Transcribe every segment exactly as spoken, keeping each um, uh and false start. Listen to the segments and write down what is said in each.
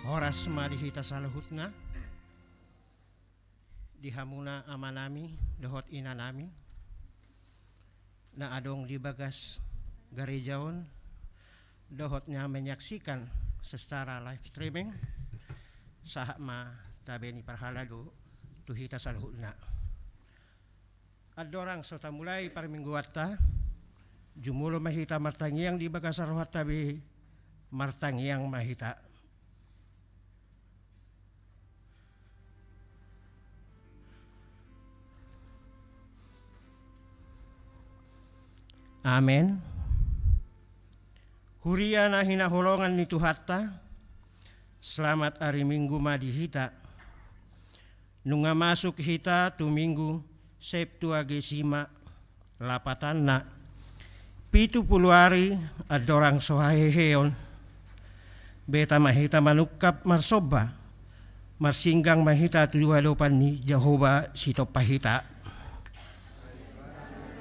Horas ma di hita saluhutna, di hamuna amanami dohot inanami na adong di bagas gareja on, dohot na menyaksikan secara live streaming, sahat ma tabe ni parhalado tu hita saluhutna. Andorang so tamulai parmingguanta, jumolo ma hita martangiang di bagasan rohanta be, martangiang ma hita. Amen. Huria na hinaholongan ni Tuhanta, selamat ari Minggu ma di hita. Nunga masuk hita tu Minggu Septuagesima, lapatanna pitu pulu ari andorang so haheheon. Beta ma hita manungkap marsomba, marsinggang ma hita tu adopan ni Jahowa sitompa hita.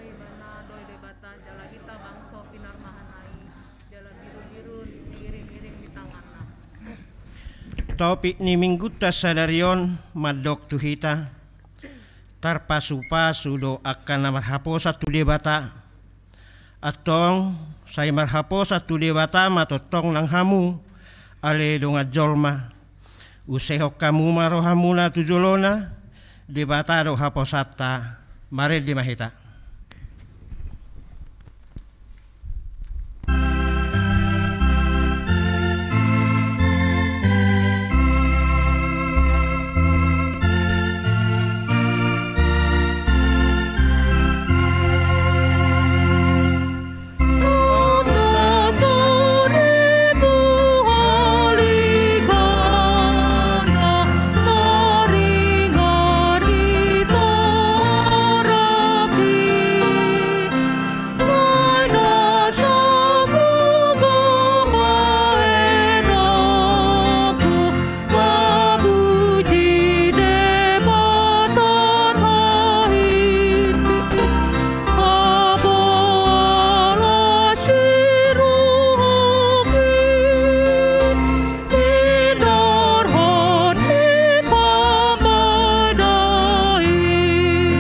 Ibana do Debata jala hita bangso pinarmahan ai, jala birun-birun diiring-iring di tanganna. Topik ni Minggunta sadari on mandok tu hita, tarpasu-pasu do angka na marhaposan tu Debata. Antong, sai marhaposan tu Debata ma tongtong nang hamu, ale dongan jolma. Usehon hamu ma rohamuna tu jolona, Debata do haposanta. Marende ma hita.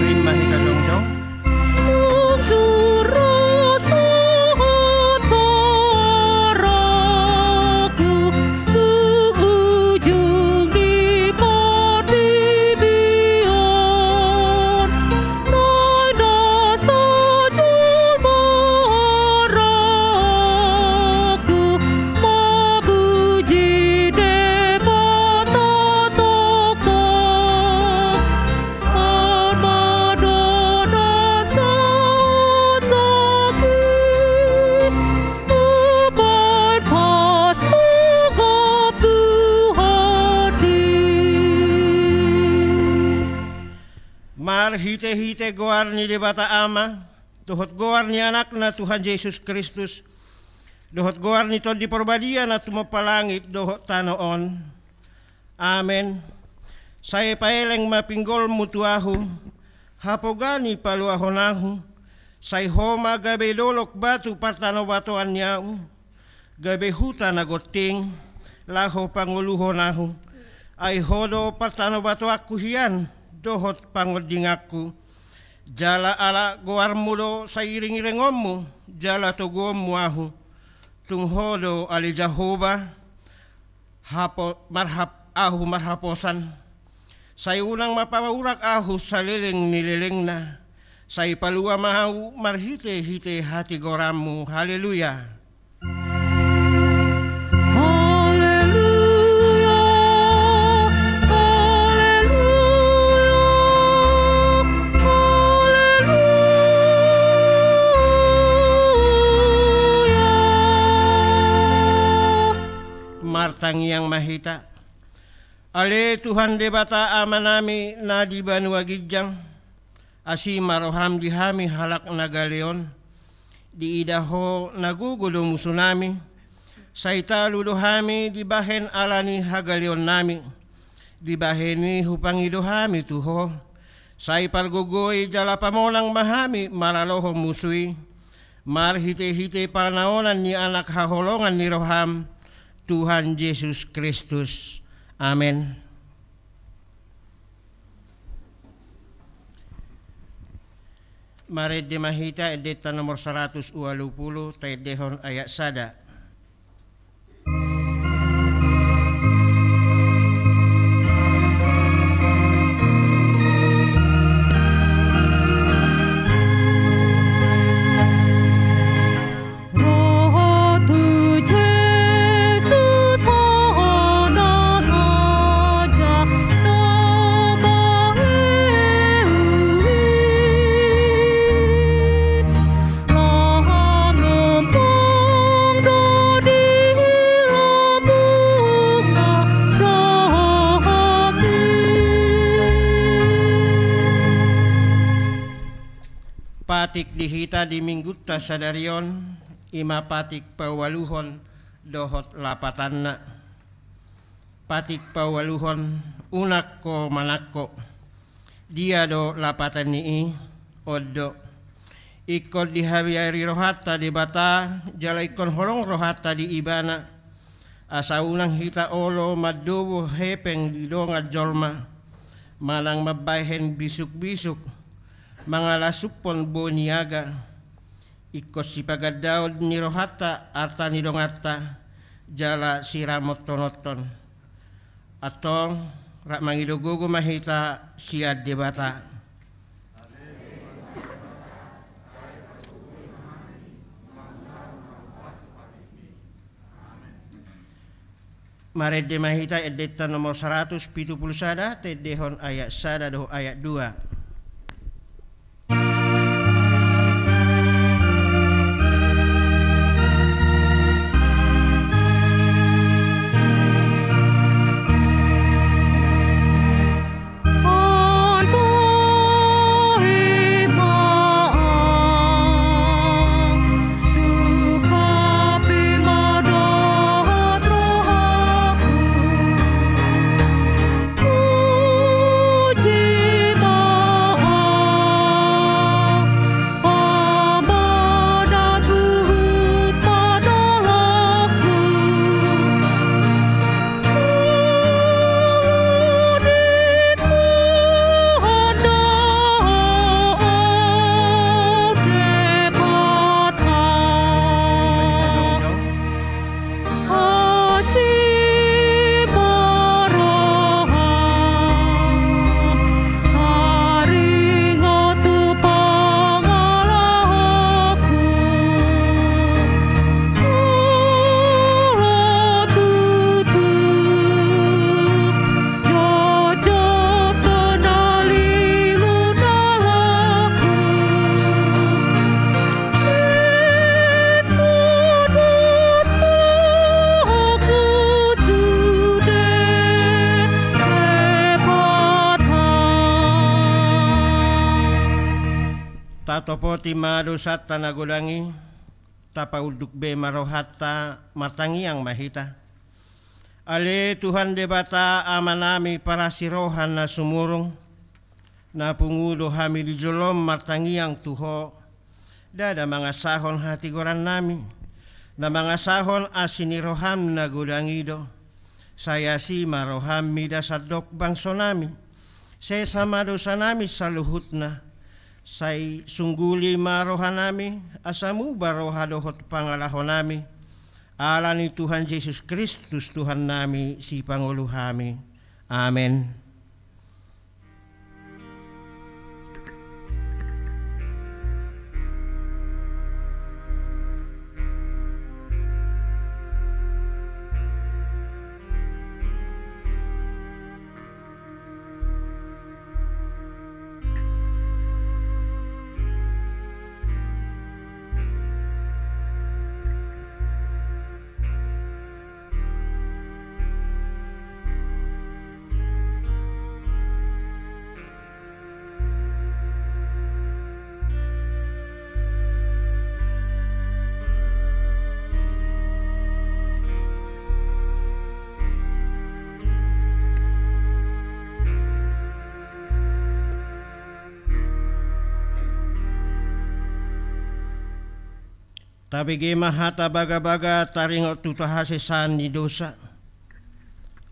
Rima hita jongjong. Marhite-hite goar ni Debata Ama, dohot goar ni Anakna Tuhan Jesus Kristus, dohot goar ni Tondi Parbadia na tumompa langit dohot tano on. Amen. Sai paeleng ma pinggolmu tu ahu, hapoga ni paluahon ahu, sai ho ma gabe dolok batu partanobatoan ni ahu, gabe huta na gonting, laho pangoluhon ahu. Ai ho do partanobatoanku hian, dohot pangondinganku. Jala ala goarmu do sai iring-iringonmu, jala toguonmu ahu. Tung ho do ale Jahowa, hapo-, marhap-, ahu marhaposan. Sai unang ma paurak ahu saleleng ni lelengna. Sai palua ma ahu marhite-hite hatigoranmu. Haleluya. Haleluya, haleluya, haleluya. Martangiang ma hita. Ale Tuhan Debata Amanami na di banua ginjang, asi ma roham di hami halak na gale on, diida ho na gogo do musunami, sai talu do hami dibahen ala ni hagaleonnami, dibahen i hupangido hami tu ho, sai pargogoi jala pamonang ma hami maralohon musu i, marhite-hite panaonan ni Anak haholongan ni roham, Tuhan Jesus Kristus. Amen. Marende ma hita endenta nomor saratus ualu pulu, taendehon ayat sada. Roha tu Jesus hona na ja na baheuli. Laho mempung do di lambungna rohami. Patik di hita di minggunta sadari on, i ma patik paualuhon dohot lapatanna. Patik paualuhon, unang ho manangko. Dia do lapatan ni i? On do. Ingkon dihabiari rohanta Debata, jala ingkon holong rohanta di Ibana. Asa unang hita olo mandobo hepeng di dongan jolma, manang mambahen bisukbisuk, mangalasuphon boniaga. Ingkon sipagandaon ni rohanta arta ni donganta, jala siramothononhon. Antong, rap mangido gogo ma hita sian Debata. Marende ma hita endenta nomor saratus pitu pulu sada, taendehon ayat sada dohot ayat dua. Tatopoti ma dosanta na godang i. Tapaunduk be ma rohanta, martangiang ma hita. Ale Tuhan Debata, Amanami parasi roha na sumurung, na pungu do hami di jolom martangiang tu Ho. Ndada mangasahon hatigorannami, na mangasahon asi ni roham na godang i do. Sai asi ma roham mida sandok bangsonami. Sesa ma dosanami saluhutna. Sai sungguli ma rohanami, asa muba roha dohot pangalahonami. Ala ni Tuhan Jesus Kristus Tuhannami, Sipangolu hami. Amen. Tabege ma hata bagabaga taringot tu hasesaon ni dosa.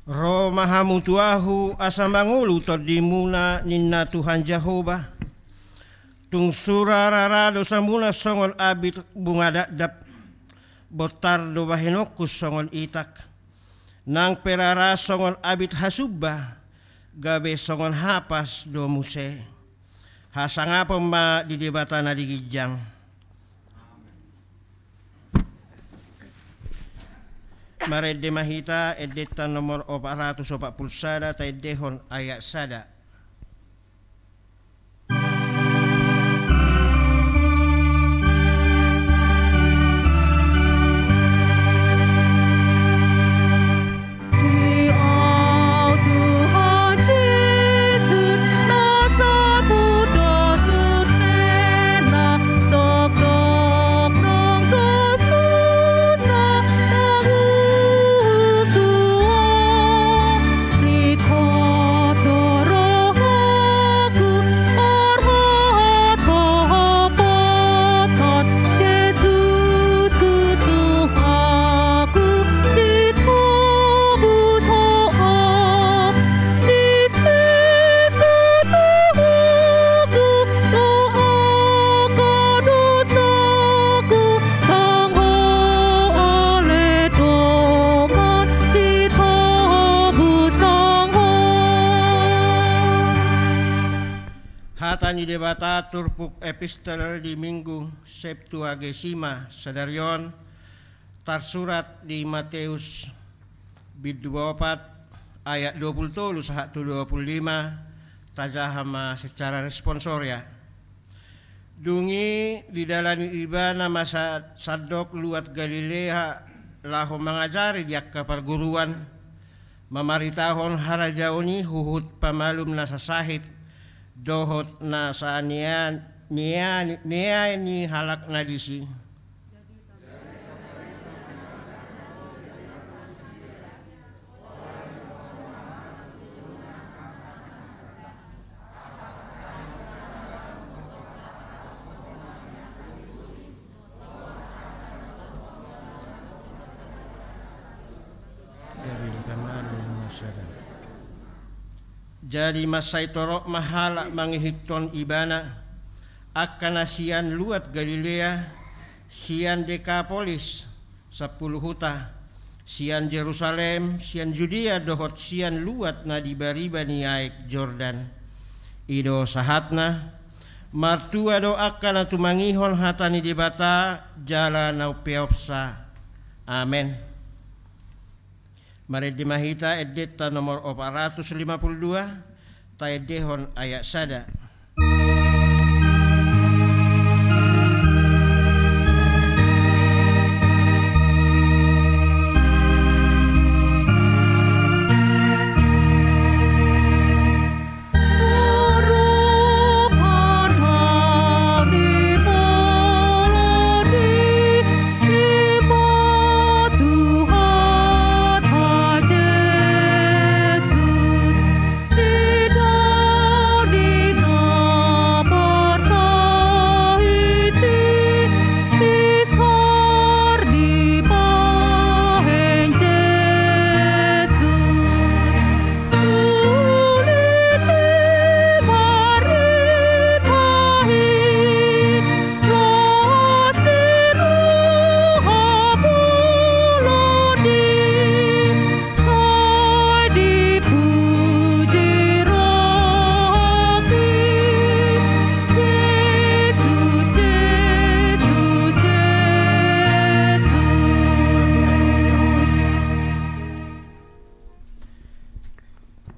Ro ma hamu tu ahu asa mangolu tondimuna, ninna Tuhan Jahowa. Tung sura rara dosamuna songon abit bunga dakdak, bontar do bahenonku songon itak. Nang pe rara songon abit hasumba, gabe songon hapas do muse. Hasangapon ma di Debata na di ginjang. Marende ma hita, endenta nomor opat ratus opat pulu sada, taendehon ayat sada. Hata ni Debata turpuk epistel di Minggu Septuagesima sadari on, tarsurat di Mateus bindu opat ayat dua pulu tolu sahat tu dua pulu lima. Tajaha ma secara responsoria. Dung i didalani ibana ma sa-, sandok luat Galilea laho mangajari di angka parguruan, mamaritahon harajaon i huhut pamalum na sasahit dohot na saanian-, nian-, nian ni halak na disi. Gabe dipamalum ma sada. Jadi mansai torop ma halak mangihuthon ibana, angka na sian luat Galilea, sian Dekapolis, sampulu huta, sian Jerusalem, sian Judea dohot sian luat na di bariba ni aek Jordan. I do sahatna. Martua do angka na tumangihon hata ni Debata jala na umpeopsa. Amen. Marende ma hita, endenta nomor opat ratus lima pulu dua, taendehon ayat sada.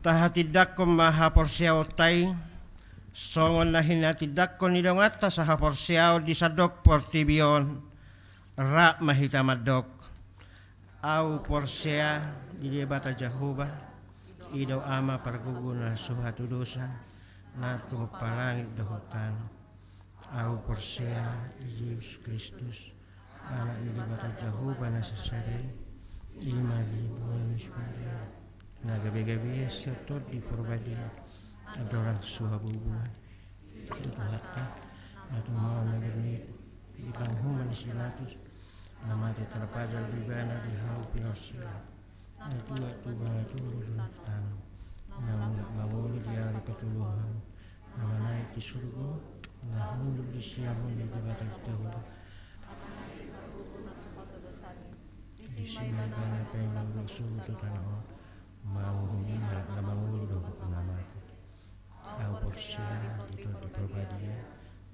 Tahatindangkon ma haporseaonta i, songon na hinatindangkon ni donganta sahaporseaon di sandok portibi on, rap ma hita mandok. Ahu porsea di Debata Jahowa, i do Ama pargogo na so hatudosan, na tumompa langit dohot tano. Ahu porsea di Jesus Kristus, Anak ni Debata Jahowa na sasada i, i ma di buan ni Maria, na gabe-gabe sian Tondi Porbadia, andorang so habubuan. Di Tuhanta, na tumaon na bernit, di panguhuman ni si Pilatus, Na mate tarpajal do ibana di hau pinarsilang. Na tuat tuba na turu di tano. Na mulak mangolu di ari patoluhon. Na manaek di surgo. Na hundul di siamun ni Debata di Jahowa. Disi ma ibana paima mangolu surgo tu tano on. Mauhum halak na mangolu dohot na mate. Au porsea di Tondi Parbadia,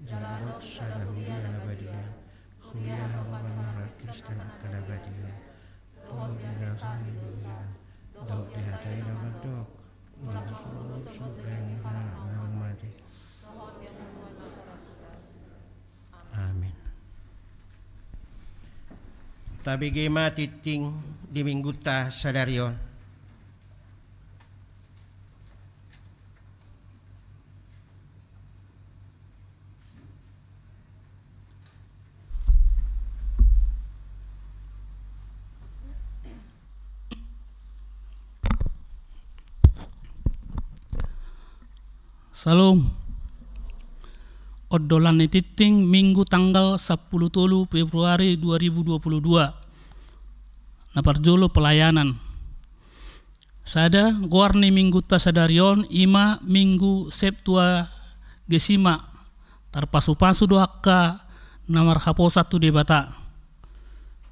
jala adong sada huria na badia, huria hababan ni halak Kristen angka na badia, dohot di na sahali dohot di hata i na mandok, molo suruh suruh daging ni halak na mate. Amin. Tabege ma tingting di minggunta sadari on. Syalom. Ondolan ni tingting Minggu tanggal sampulu tolu Februari dua ribu dua puluh dua. Na parjolo pelayanan. Sada, goar ni minggunta sadari on ima Minggu Septuagesima, tarpasupasu do angka na marhaposan tu Debata.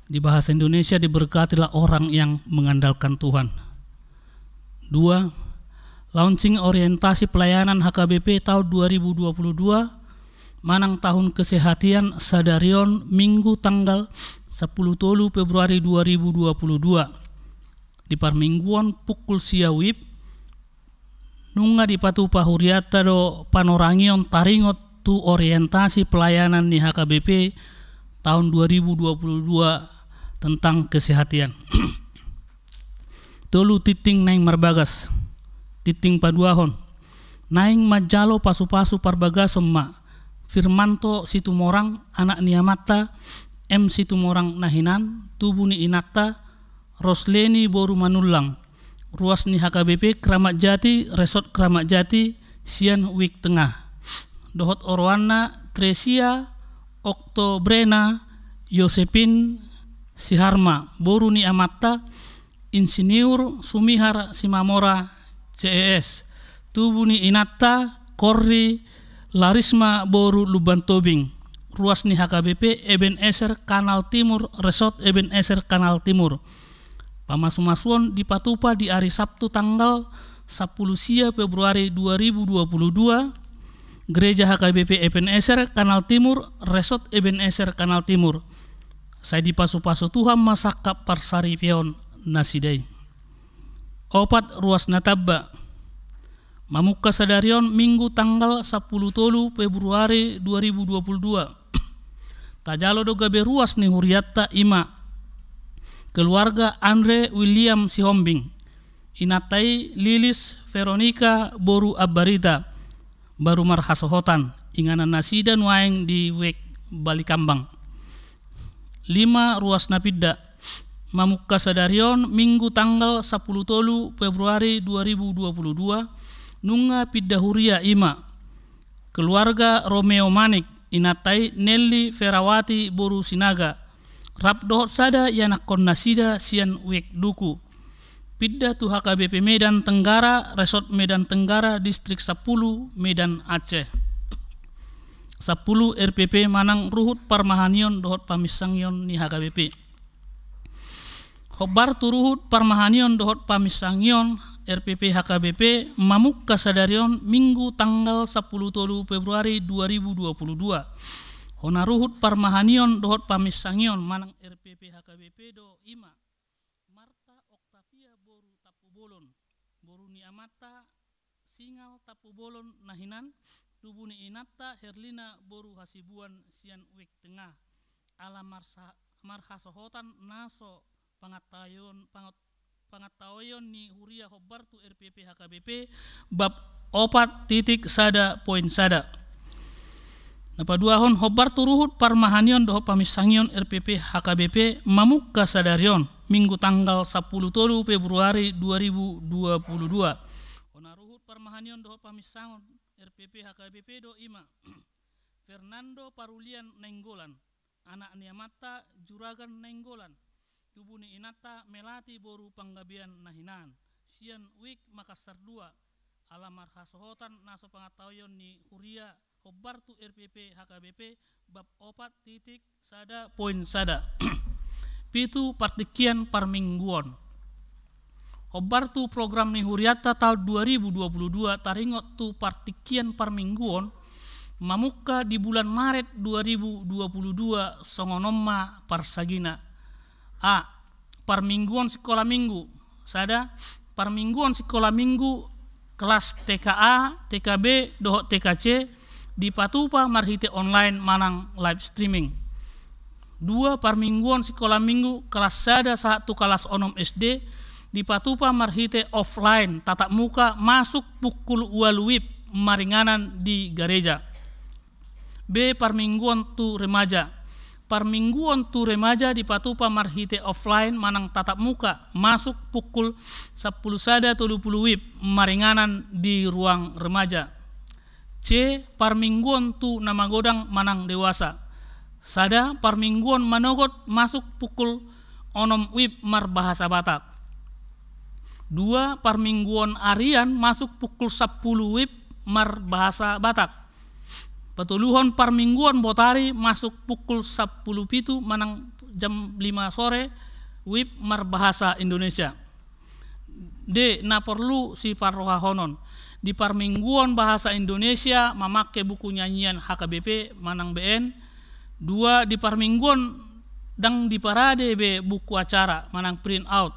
Di bahasa Indonesia, diberkatilah orang yang mengandalkan Tuhan. Dua, launching orientasi pelayanan H K B P tahun dua ribu dua puluh dua, manang tahun kesehatan sadari on Minggu tanggal sampulu tolu Februari dua ribu dua puluh dua. Di parmingguon pukul sia WIB, nunga dipatupa hurianta do panorangion taringot tu orientasi pelayanan ni H K B P tahun dua ribu dua puluh dua tentang kesehatan. Tolu, tingting naeng marbagas. Tingting paduahon, naeng manjalo pasupasu parbagason ma Firmanto Situmorang, anak ni amanta M Situmorang na hinan, tubu ni inanta Rosleni boru Manullang, ruas ni H K B P Kramat Jati, Resort Kramat Jati, sian WIB Tengah. Dohot oroanna Tresia Oktobrena Yosepin Siharma, boru ni amanta Insinyur Sumihar Simamora, C E S. Tubu ni inanta Korri Larisma boru Lumban Tobing. Ruas ni H K B P Ebenezer Kanal Timur, Resort Ebenezer Kanal Timur. Pamasumasuon dipatupa di ari Sabtu tanggal sampulu sia Februari dua ribu dua puluh dua, Gereja H K B P Ebenezer Kanal Timur, Resort Ebenezer Kanal Timur. Sai dipasupasu Tuhan ma sangkap parsaripeon nasida i. Opat, ruas na tamba. Mamungka sadari on Minggu tanggal sampulu tolu Februari dua ribu dua puluh dua. Tajalo do gabe ruas ni hurianta, ima keluarga Andre William Sihombing, inanta i Lilis Veronica boru Ambarita, baru marhasohotan, inganan nasida nuaeng di WIB Balikambang. Lima, ruas na pinda. Mamungka sadari on Minggu tanggal sampulu tolu Februari dua ribu dua puluh dua, nunga pinda huria, ima keluarga Romeo Manik, inanta i Nelly Ferawati boru Sinaga, rap dohot sada ianakkon nasida sian WIB Duku. Pinda tu H K B P Medan Tenggara, Resort Medan Tenggara, Distrik sampulu, Medan, Aceh. Sampulu, R P P manang ruhut parmahanion dohot paminsangion ni H K B P. Hombar tu ruhut parmahanion dohot paminsangion R P P H K B P mamungka sadari on Minggu tanggal sampulu tolu Februari dua ribu dua puluh dua. Hona ruhut parmahanion dohot paminsangion manang R P P H K B P do, ima Marta Octavia boru Tampubolon, boru ni amanta Singal Tampubolon na hinan, tubu ni inanta Herlina boru Hasibuan sian WIB Tengah. Ala marsa-, marhasohotan na so pangataoion, pangat-, pangataoion ni huria hombar tu R P P H K B P bab opat titik sada poin sada. Na paduahon, hombar tu ruhut parmahanion dohot paminsangion R P P H K B P mamungka sadari on Minggu tanggal sampulu tolu Februari dua ribu dua puluh dua. Hona ruhut parmahanion dohot paminsangion R P P H K B P do, ima Fernando Parulian Nainggolan, Anak ni amanta Juragan Nainggolan, tubu ni inanta Melati boru Panggabean na hinan, sian Wijk Makassar dua, ala marhasohotan na so pangatahuion ni huria hombar tu R P P H K B P bab opat titik sada poin sada. Pitu, partingkian parmingguon. Hombar tu program ni hurianta taon dua ribu dua puluh dua taringot tu partingkian parmingguon, mamungka di bulan Maret dua ribu dua puluh dua, songon on ma parsagina. A. Parmingguon sikola minggu. Sada, parmingguon sikola minggu kelas T K A, T K B dohot T K C dipatupa marhite online manang live streaming. Dua, parmingguon sikola minggu kelas sada sahat tu kelas onom S D dipatupa marhite offline tatap muka masuk pukul ualu WIB maringanan di gareja. B. Parmingguon tu remaja. Parmingguon tu remaja dipatupa marhite offline manang tatap muka masuk pukul sampulu sada tolu pulu WIB maringanan di ruang remaja. C. Parmingguon tu na magodang manang dewasa. Sada, parmingguon manogot masuk pukul onom WIB marbahasa Batak. Dua, parmingguon arian masuk pukul sampulu WIB marbahasa Batak. Patoluhon, parmingguon botari masuk pukul sampulu pitu manang jam lima sore WIB marbahasa Indonesia. D. Na porlu siparrohahonon. Di parmingguon bahasa Indonesia mamangke buku nyanyian H K B P manang B N. Dua, di parmingguon ndang diparade be buku acara manang print out.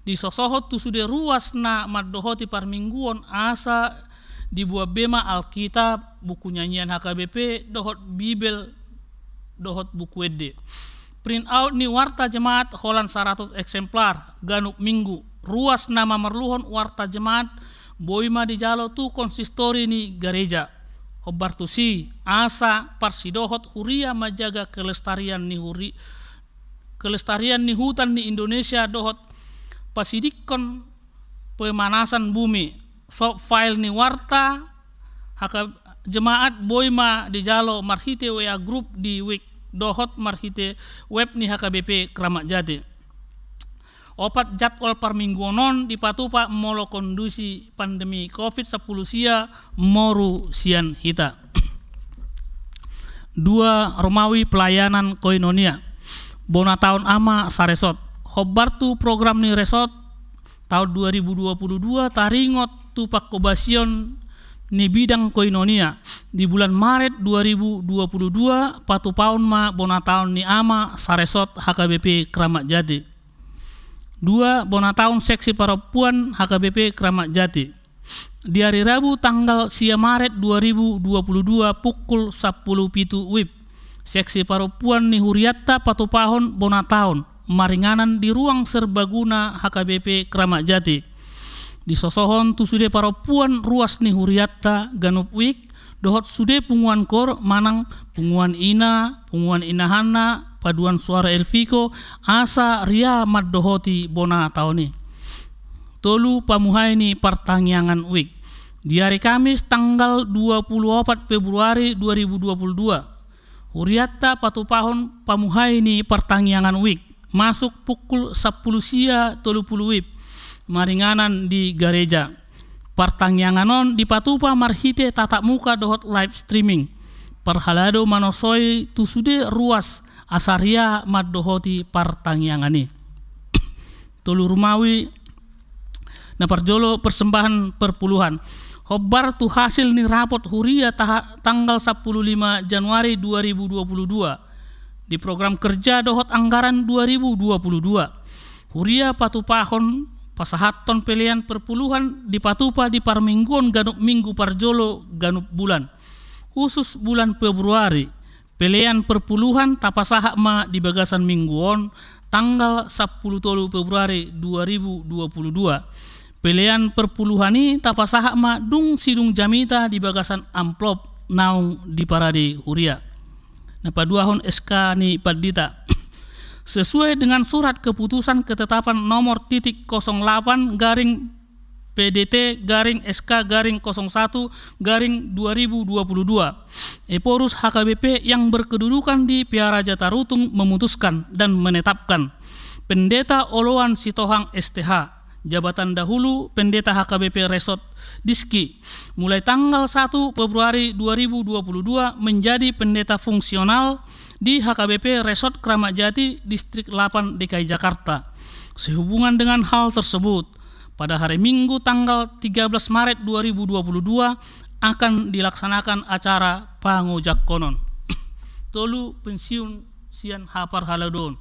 Disosohon tu sude ruas na mandohoti parmingguon asa dibuat be ma Alkitab, buku nyanyian H K B P dohot Bibel dohot buku ende. Print out ni warta jemaat holan saratus eksemplar ganup minggu. Ruas na mamerluhon warta jemaat boi ma dijalo tu konsistori ni gareja. Hombar tusi, asa parsidohot huria manjaga kelestarian ni huri, kelestarian ni hutan ni Indonesia dohot pasidingkon pemanasan bumi. Soft file ni warta H K jemaat boi ma dijalo marhite W A group di Wijk dohot marhite web ni H K B P Kramat Jati. Opat, jadwal parmingguon on dipatupa molo kondisi pandemi covid sampulu sia moru sian hita. Dua, Romawi pelayanan koinonia. Bona taon ama saresot. Hombar tu program ni resot taon dua ribu dua puluh dua taringot tu pangkobasion ni bidang koinonia. Di bulan Maret dua ribu dua puluh dua patupaon ma bona taon ni ama saresot H K B P Kramat Jati. Dua, bona taon seksi parompuan H K B P Kramat Jati. Di ari Rabu tanggal sia Maret dua ribu dua puluh dua pukul sampulu pitu WIB, seksi parompuan ni hurianta patupahon bona taon maringanan di ruang serbaguna H K B P Kramat Jati. Disosohon tu sude parompuan ruas ni hurianta ganup Wijk dohot sude punguan koor manang punguan ina, punguan inahanna, paduan suara Elviko, asa ria mandohoti bona taon i. Tolu, pamuhai ni partangiangan Wijk. Di ari Kamis tanggal dua puluh opat Februari dua ribu dua puluh dua, hurianta patupahon pamuhai ni partangiangan Wijk masuk pukul sampulu sia tolu pulu WIB maringanan di gareja. Partangiangan on dipatupa marhite tatap muka dohot live streaming. Parhalado manosoi tu sude ruas asa ria mandohoti partangiangan i. Tolu, Romawi na parjolo, persembahan perpuluhan. Hombar tu hasil ni rapot huria taha-, tanggal sampulu lima Januari dua ribu dua puluh dua. Di program kerja dohot anggaran dua ribu dua puluh dua, huria patupahon pasahathon pelean perpuluhan dipatupa di parmingguon ganup minggu parjolo ganup bulan. Khusus bulan Februari, pelean perpuluhan tapasahat ma di bagasan minggu on, tanggal sampulu tolu Februari dua ribu dua puluh dua. Pelean perpuluhan i tapasahat ma dung sidung jamita di bagasan amplop naung diparade huria. Na paduahon, S K ni pandita. Sesuai dengan surat keputusan ketetapan nomor titik kosong delapan garing P D T garing S K garing kosong satu garing dua ribu dua puluh dua. Ephorus H K B P yang berkedudukan di Pearaja Tarutung memutuskan dan menetapkan Pendeta Oloan Sitohang S T H, jabatan dahulu Pendeta H K B P Resort Diski, mulai tanggal satu Februari dua ribu dua puluh dua menjadi pendeta fungsional di H K B P Resort Kramat Jati, Distrik delapan D K I Jakarta. Sehubungan dengan hal tersebut, pada hari Minggu tanggal tiga belas Maret dua ribu dua puluh dua akan dilaksanakan acara pangojakkonon. Tolu, pensiun sian haparhaladoon.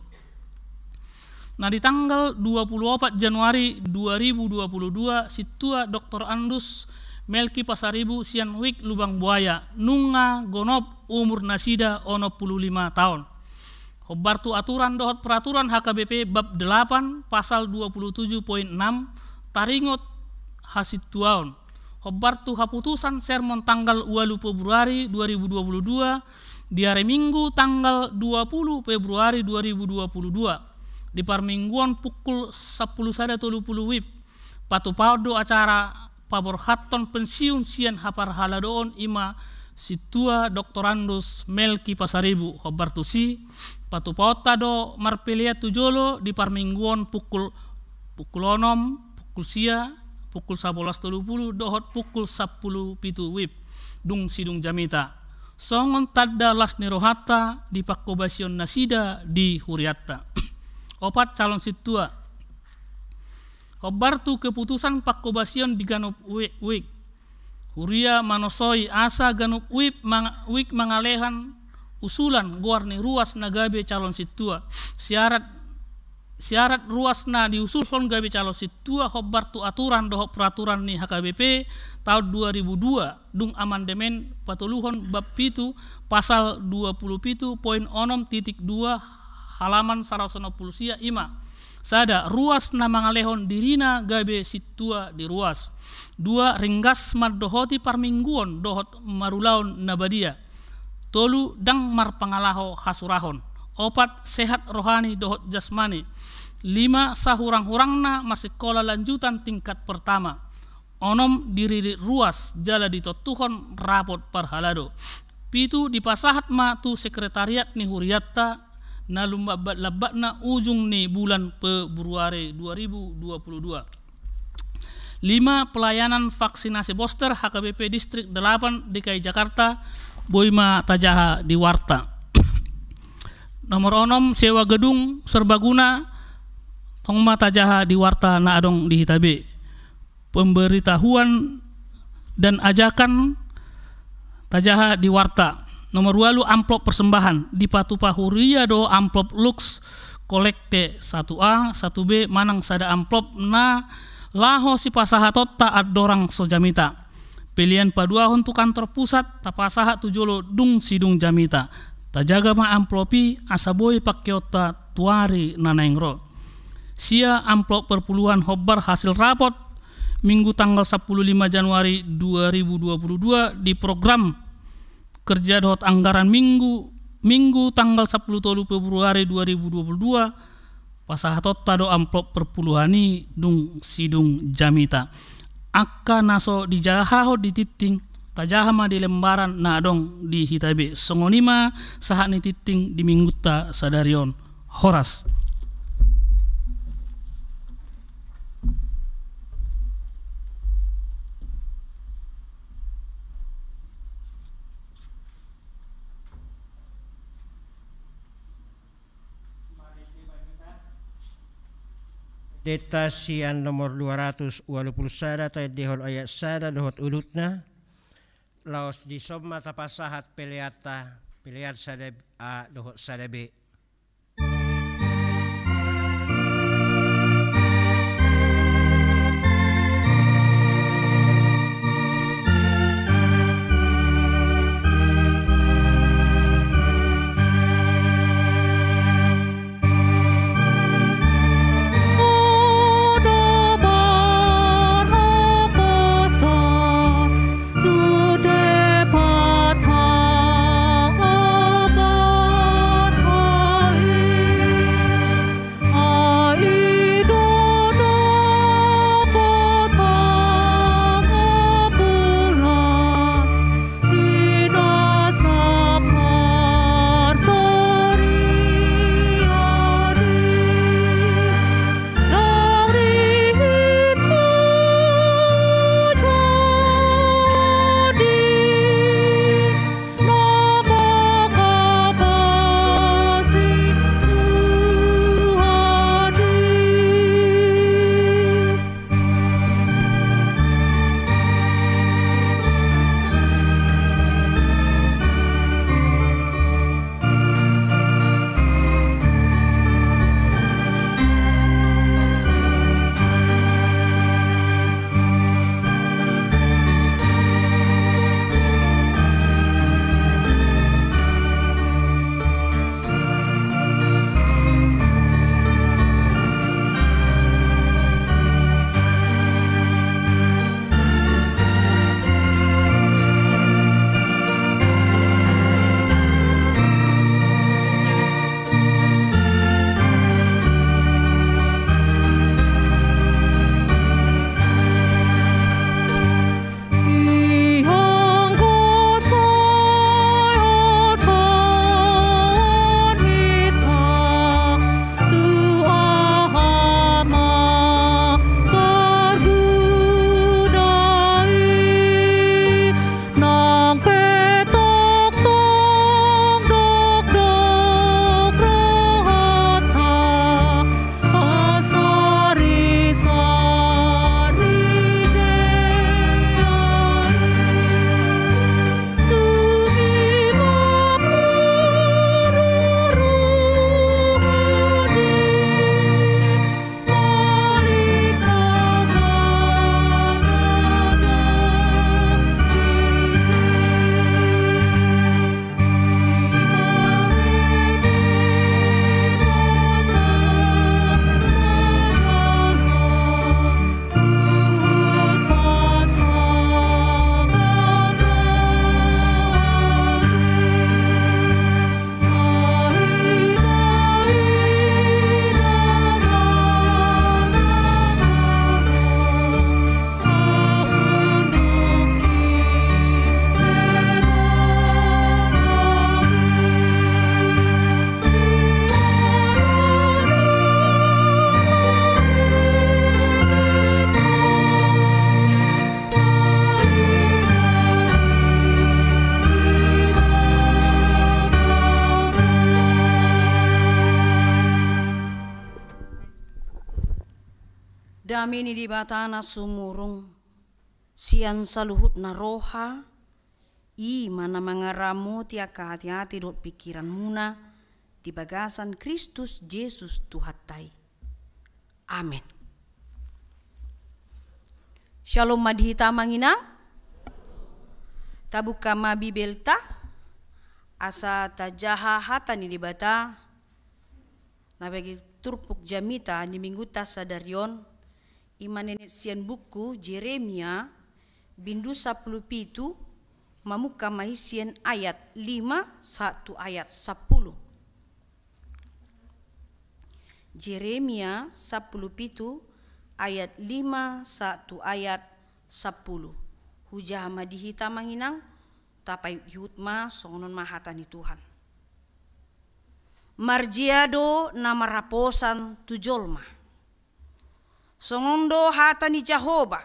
Na di tanggal dua puluh opat Januari dua ribu dua puluh dua, Sintua Doktor Andus Melki Pasaribu sian Wik Lubang Buaya, nunga gonop umur nasida onom pulu lima taon. Hombar tu aturan dohot peraturan H K B P bab delapan pasal dua puluh tujuh poin enam, taringot hasintuaon. Hombar tu haputusan sermon tanggal ualu Februari dua ribu dua puluh dua, di ari Minggu tanggal dua puluh Februari dua ribu dua puluh dua, di parmingguon pukul sampulu sada tolu pulu WIB, patupaon do acara paborhathon pensiun sian haparhaladoon, i ma Sintua Doktor Andus Melki Pasaribu. Hombar tusi, patupaonta do marpelean tu jolo di parmingguon pukul, pukul onom, pukul sia, pukul sabolas tolu pulu dohot pukul sampulu pitu WIB, dung sidung jamita, songon tanda las ni rohanta di pangkobasion nasida di hurianta. Opat, calon sintua. Hombar tu keputusan pangkobasion di ganup wi-, wik, huria manosoi asa ganup wik manga-, wik mangalehon usulan goar ni ruas na gabe calon sintua. Syarat, syarat ruas na diusulhon gabe calon sintua hombar tu aturan dohot peraturan ni H K B P taon dua ribu dua, dung amandemen patoluhon bab pitu pasal dua pulu pitu poin onom titik dua, halaman saratus onom pulu sia, i ma: Sada, ruas na mangalehon dirina gabe sintua di ruas. Dua, ringgas mandohoti parmingguon dohot marulaon na badia. Tolu, ndang marpangalaho hasurahon. Opat, sehat rohani dohot jasmani. Lima, sahurang-hurangna marsikola lanjutan tingkat pertama. Onom, diririt ruas jala ditontuhon rapot parhalado. Pitu, dipasahat ma tu sekretariat ni hurianta na lumbat-lambatna ujung ni bulan Februari dua ribu dua puluh dua. Lima, pelayanan vaksinasi booster H K B P Distrik delapan D K I Jakarta, boi ma tajaha di warta. Nomor onom, sewa gedung serbaguna, tong ma tajaha di warta na adong di hita be. Pemberitahuan dan ajakan tajaha di warta. Nomor ualu, amplop persembahan. Dipatupa huria do amplop Lux Kollekte satu A, satu B, manang sada amplop na laho sipasahatonta andorang so jamita. Pelean paduahon tu kantor pusat, tapasahat tu jolo dung sidung jamita. Tajaga ma amplop i asa boi pangkeonta tu ari na naeng ro. Sia, amplop perpuluhan hombar hasil rapot Minggu tanggal sampulu lima Januari dua ribu dua puluh dua di program kerja dohot anggaran Minggu, Minggu tanggal sampulu tolu Februari dua ribu dua puluh dua, pasahatonta do amplop perpuluhan i dung sidung jamita. Angka na so dijahahon di tingting, tajaha ma di lembaran na adong di hita be. Songon i ma sahat ni tingting di Minggunta sadari on. Horas. Pendeta sian nomor dua ratus ualu pulu sada, taendehon ayat sada dohot udutna. Laos dison ma tapasahat peleanta, pelean sada A dohot sada B. Dame ni Debata na sumurung sian saluhutna roha, i ma na mangaramoti angka ateate dohot pingkiranmuna di bagasan Kristus Jesus Tuhanta i. Amen. Syalom ma di hita, Amang Inang. Tabuka ma Bibelta, asa tajaha hata ni Debata na bagi turpuk jamita ni Mingguta sadari on, i ma nenet sian buku Jeremia, bindu sampulu pitu, mamungka ma i sian ayat lima sahat tu ayat sampulu. Jeremia sampulu pitu ayat lima sahat tu ayat sampulu. Hujaha ma di hita, Amang Inang, tapaihutihut ma, songon on ma hata ni Tuhan. Marjea do na marraposan tu jolma. Songon do hata ni Jahowa: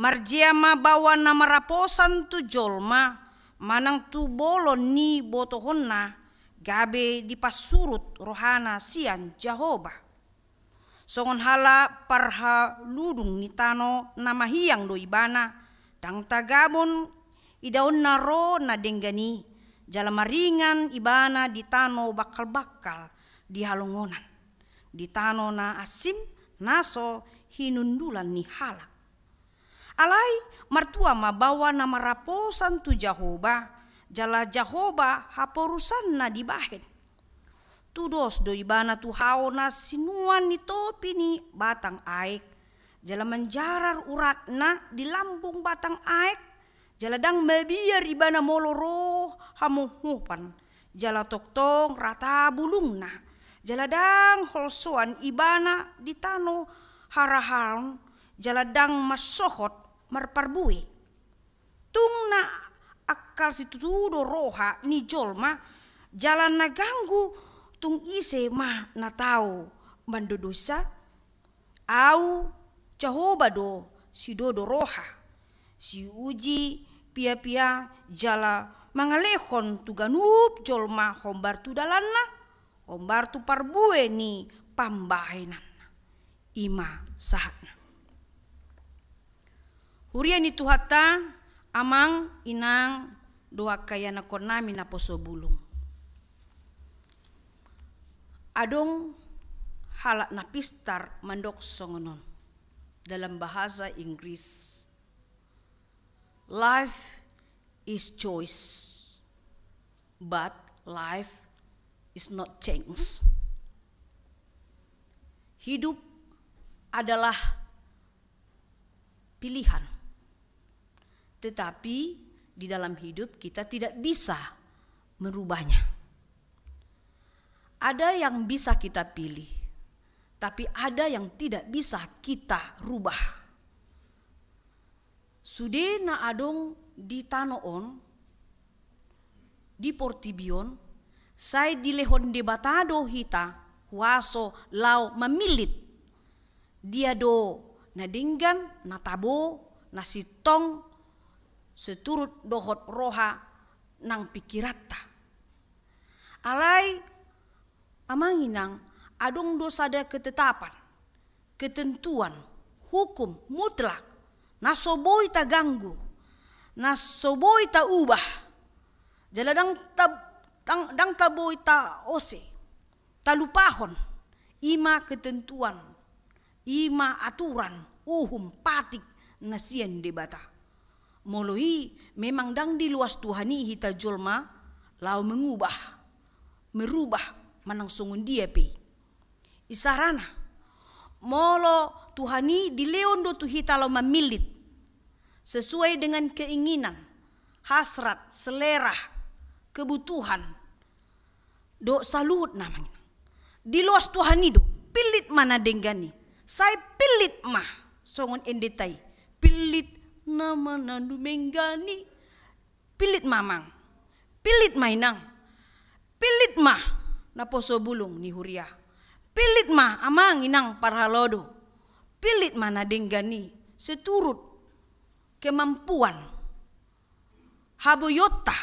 Marjea ma baoa na marraposan tu jolma, manang tu bolon ni botohonna, gabe dipasurut rohana sian Jahowa. Songon halak parhaludung ni tano na mahiang do ibana, ndang tagamon idaonna ro na denggan i, jala maringan ibana di tano bangkalbangkal di halongonan, di tano na asing, na so hinundulan ni halak. Alai martua ma baoa na marraposan tu Jahowa, jala Jahowa haporusanna dibahen. Tudos do ibana tu hao na sinuan ni topi ni batang aek, jala manjarar uratna di lambung batang aek, jala ndang mabiar ibana molo ro hamohopan, jala tongtong rata bulungna, jala ndang holsoan ibana di tano haraharon, jala ndang mansohot marparbue. Tung na angkal situtu do roha ni jolma, jala na ganggu tung ise ma na tau mandodosa? Ahu, Jahowa do sidodo roha, siuji piapia, jala mangalehon tu ganup jolma hombar tu dalanna, hombar tu parbue ni pambahenanna. I ma sahatna. Huria ni Tuhanta, Amang, Inang, dohot angka ianakkonnami naposo bulung. Adong halak na pistar mandok songon on, dalam bahasa Inggris: "Life is choice, but life is not chance." Hidup adalah pilihan, tetapi di dalam hidup kita tidak bisa merubahnya. Ada yang bisa kita pilih, tapi ada yang tidak bisa kita rubah. Sude na adong di tano on, di portibi on, sai dilehon Debata do hita huaso laho mamillit. Dia do na denggan, na tabo, na sintong, seturut dohot roha nang pingkiranta. Alai, Amang Inang, adong do sada ketetapan, ketentuan, hukum mutlak, na so boi taganggu, na so boi taubah, jala ndang ta-, ndang, ndang taboi taose, talupahon. I ma ketentuan, i ma aturan, uhum, patik na sian Debata. Molo i, memang ndang diloas Tuhan i hita jolma laho mengubah, merubah, manang songon dia pe. Isarana, molo Tuhan i dilehon do tu hita laho mamillit sesuai dengan keinginan, hasrat, selera, kebutuhan, dohot saluhutna, Amang Inang. Diloas Tuhan i do, pillit ma na denggan i. Sai pillit ma, songon endenta i: Pillit nama na dumenggan i. Pillit ma, Amang. Pillit ma, Inang. Pillit ma, naposo bulung ni huria. Pillit ma, Amang Inang parhalado. Pillit ma na denggan i seturut kemampuan haboionta.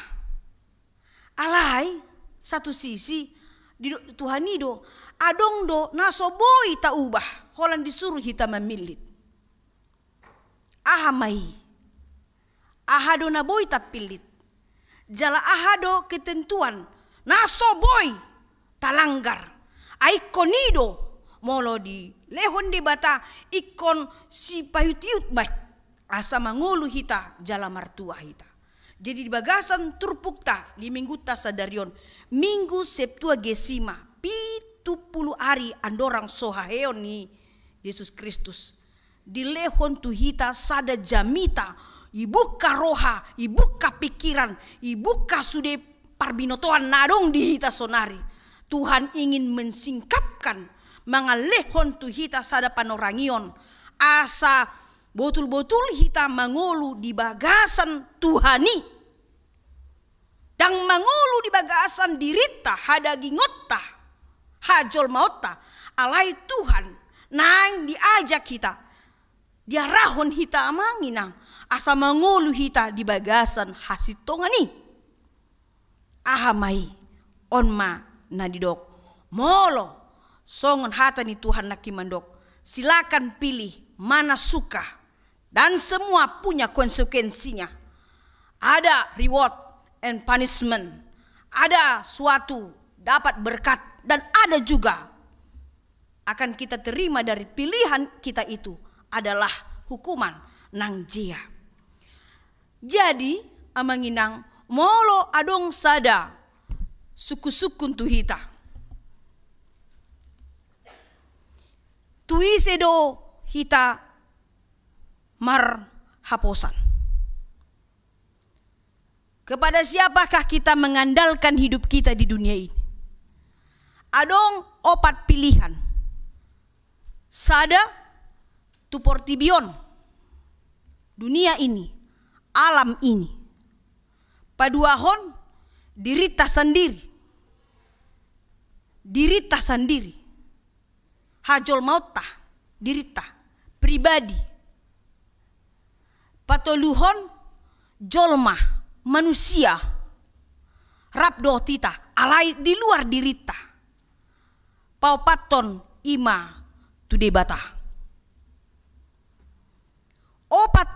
Alai, satu sisi, Didok Tuhan i do, adong do na so boi taubah, holan disuru hita mamillit. Aha ma i? Aha do na boi tapillit? Jala aha do ketentuan na so boi talanggar? Ai ingkon i do, molo dilehon Debata, ingkon sipaihut-ihut ma i, asa mangolu hita jala martua hita. Jadi di bagasan turpukta di minggunta sadari on, Minggu Septuagesima, pitu pulu ari andorang so haheon ni Jesus Kristus, dilehon tu hita sada jamita, ibungka roha, ibungka pikiran, ibungka sude parbinotoan na adong di hita sonari. Tuhan ingin mensingkapkan, mangalehon tu hita sada panorangion, asa botul-botul hita mangolu di bagasan Tuhan i. Ndang mangolu di bagasan dirinta, hadagingonta, hajolmaonta, alai Tuhan naeng diajak hita, diarahon hita amang inang, asa mangolu hita di bagasan hasintongan i. Aha ma i? On ma na didok, molo songon hata ni Tuhan nangkin mandok, silakan pilih mana suka, dan semua punya konsekuensinya. Ada reward and punishment, ada suatu dapat berkat, dan ada juga akan kita terima dari pilihan kita itu adalah hukuman nang jea. Jadi, amang inang, molo adong sada sungkun-sungkun tu hita, tu ise do hita marhaposan? Kepada siapakah kita mengandalkan hidup kita di dunia ini? Adong opat pilihan. Sada, tu portibi on, dunia ini, alam ini. Paduahon, dirinta sandiri. Dirinta sandiri. Hajolmaonta, dirinta pribadi. Patoluhon, jolma, manusia, rap dohot hita, alai di luar dirinta. Paopathon, i ma tu Debata. Opat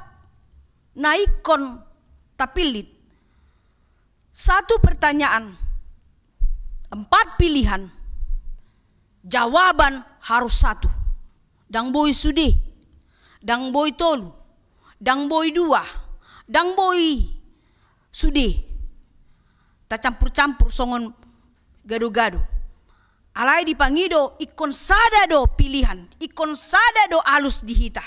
na ingkon tapillit. Satu pertanyaan, empat pilihan, jawaban harus satu. Ndang boi sude, ndang boi tolu, ndang boi dua, ndang boi sude. Tacampur-campur songon gado-gado. Alai dipangido ingkon sada do pilihan, ingkon sada do alus di hita.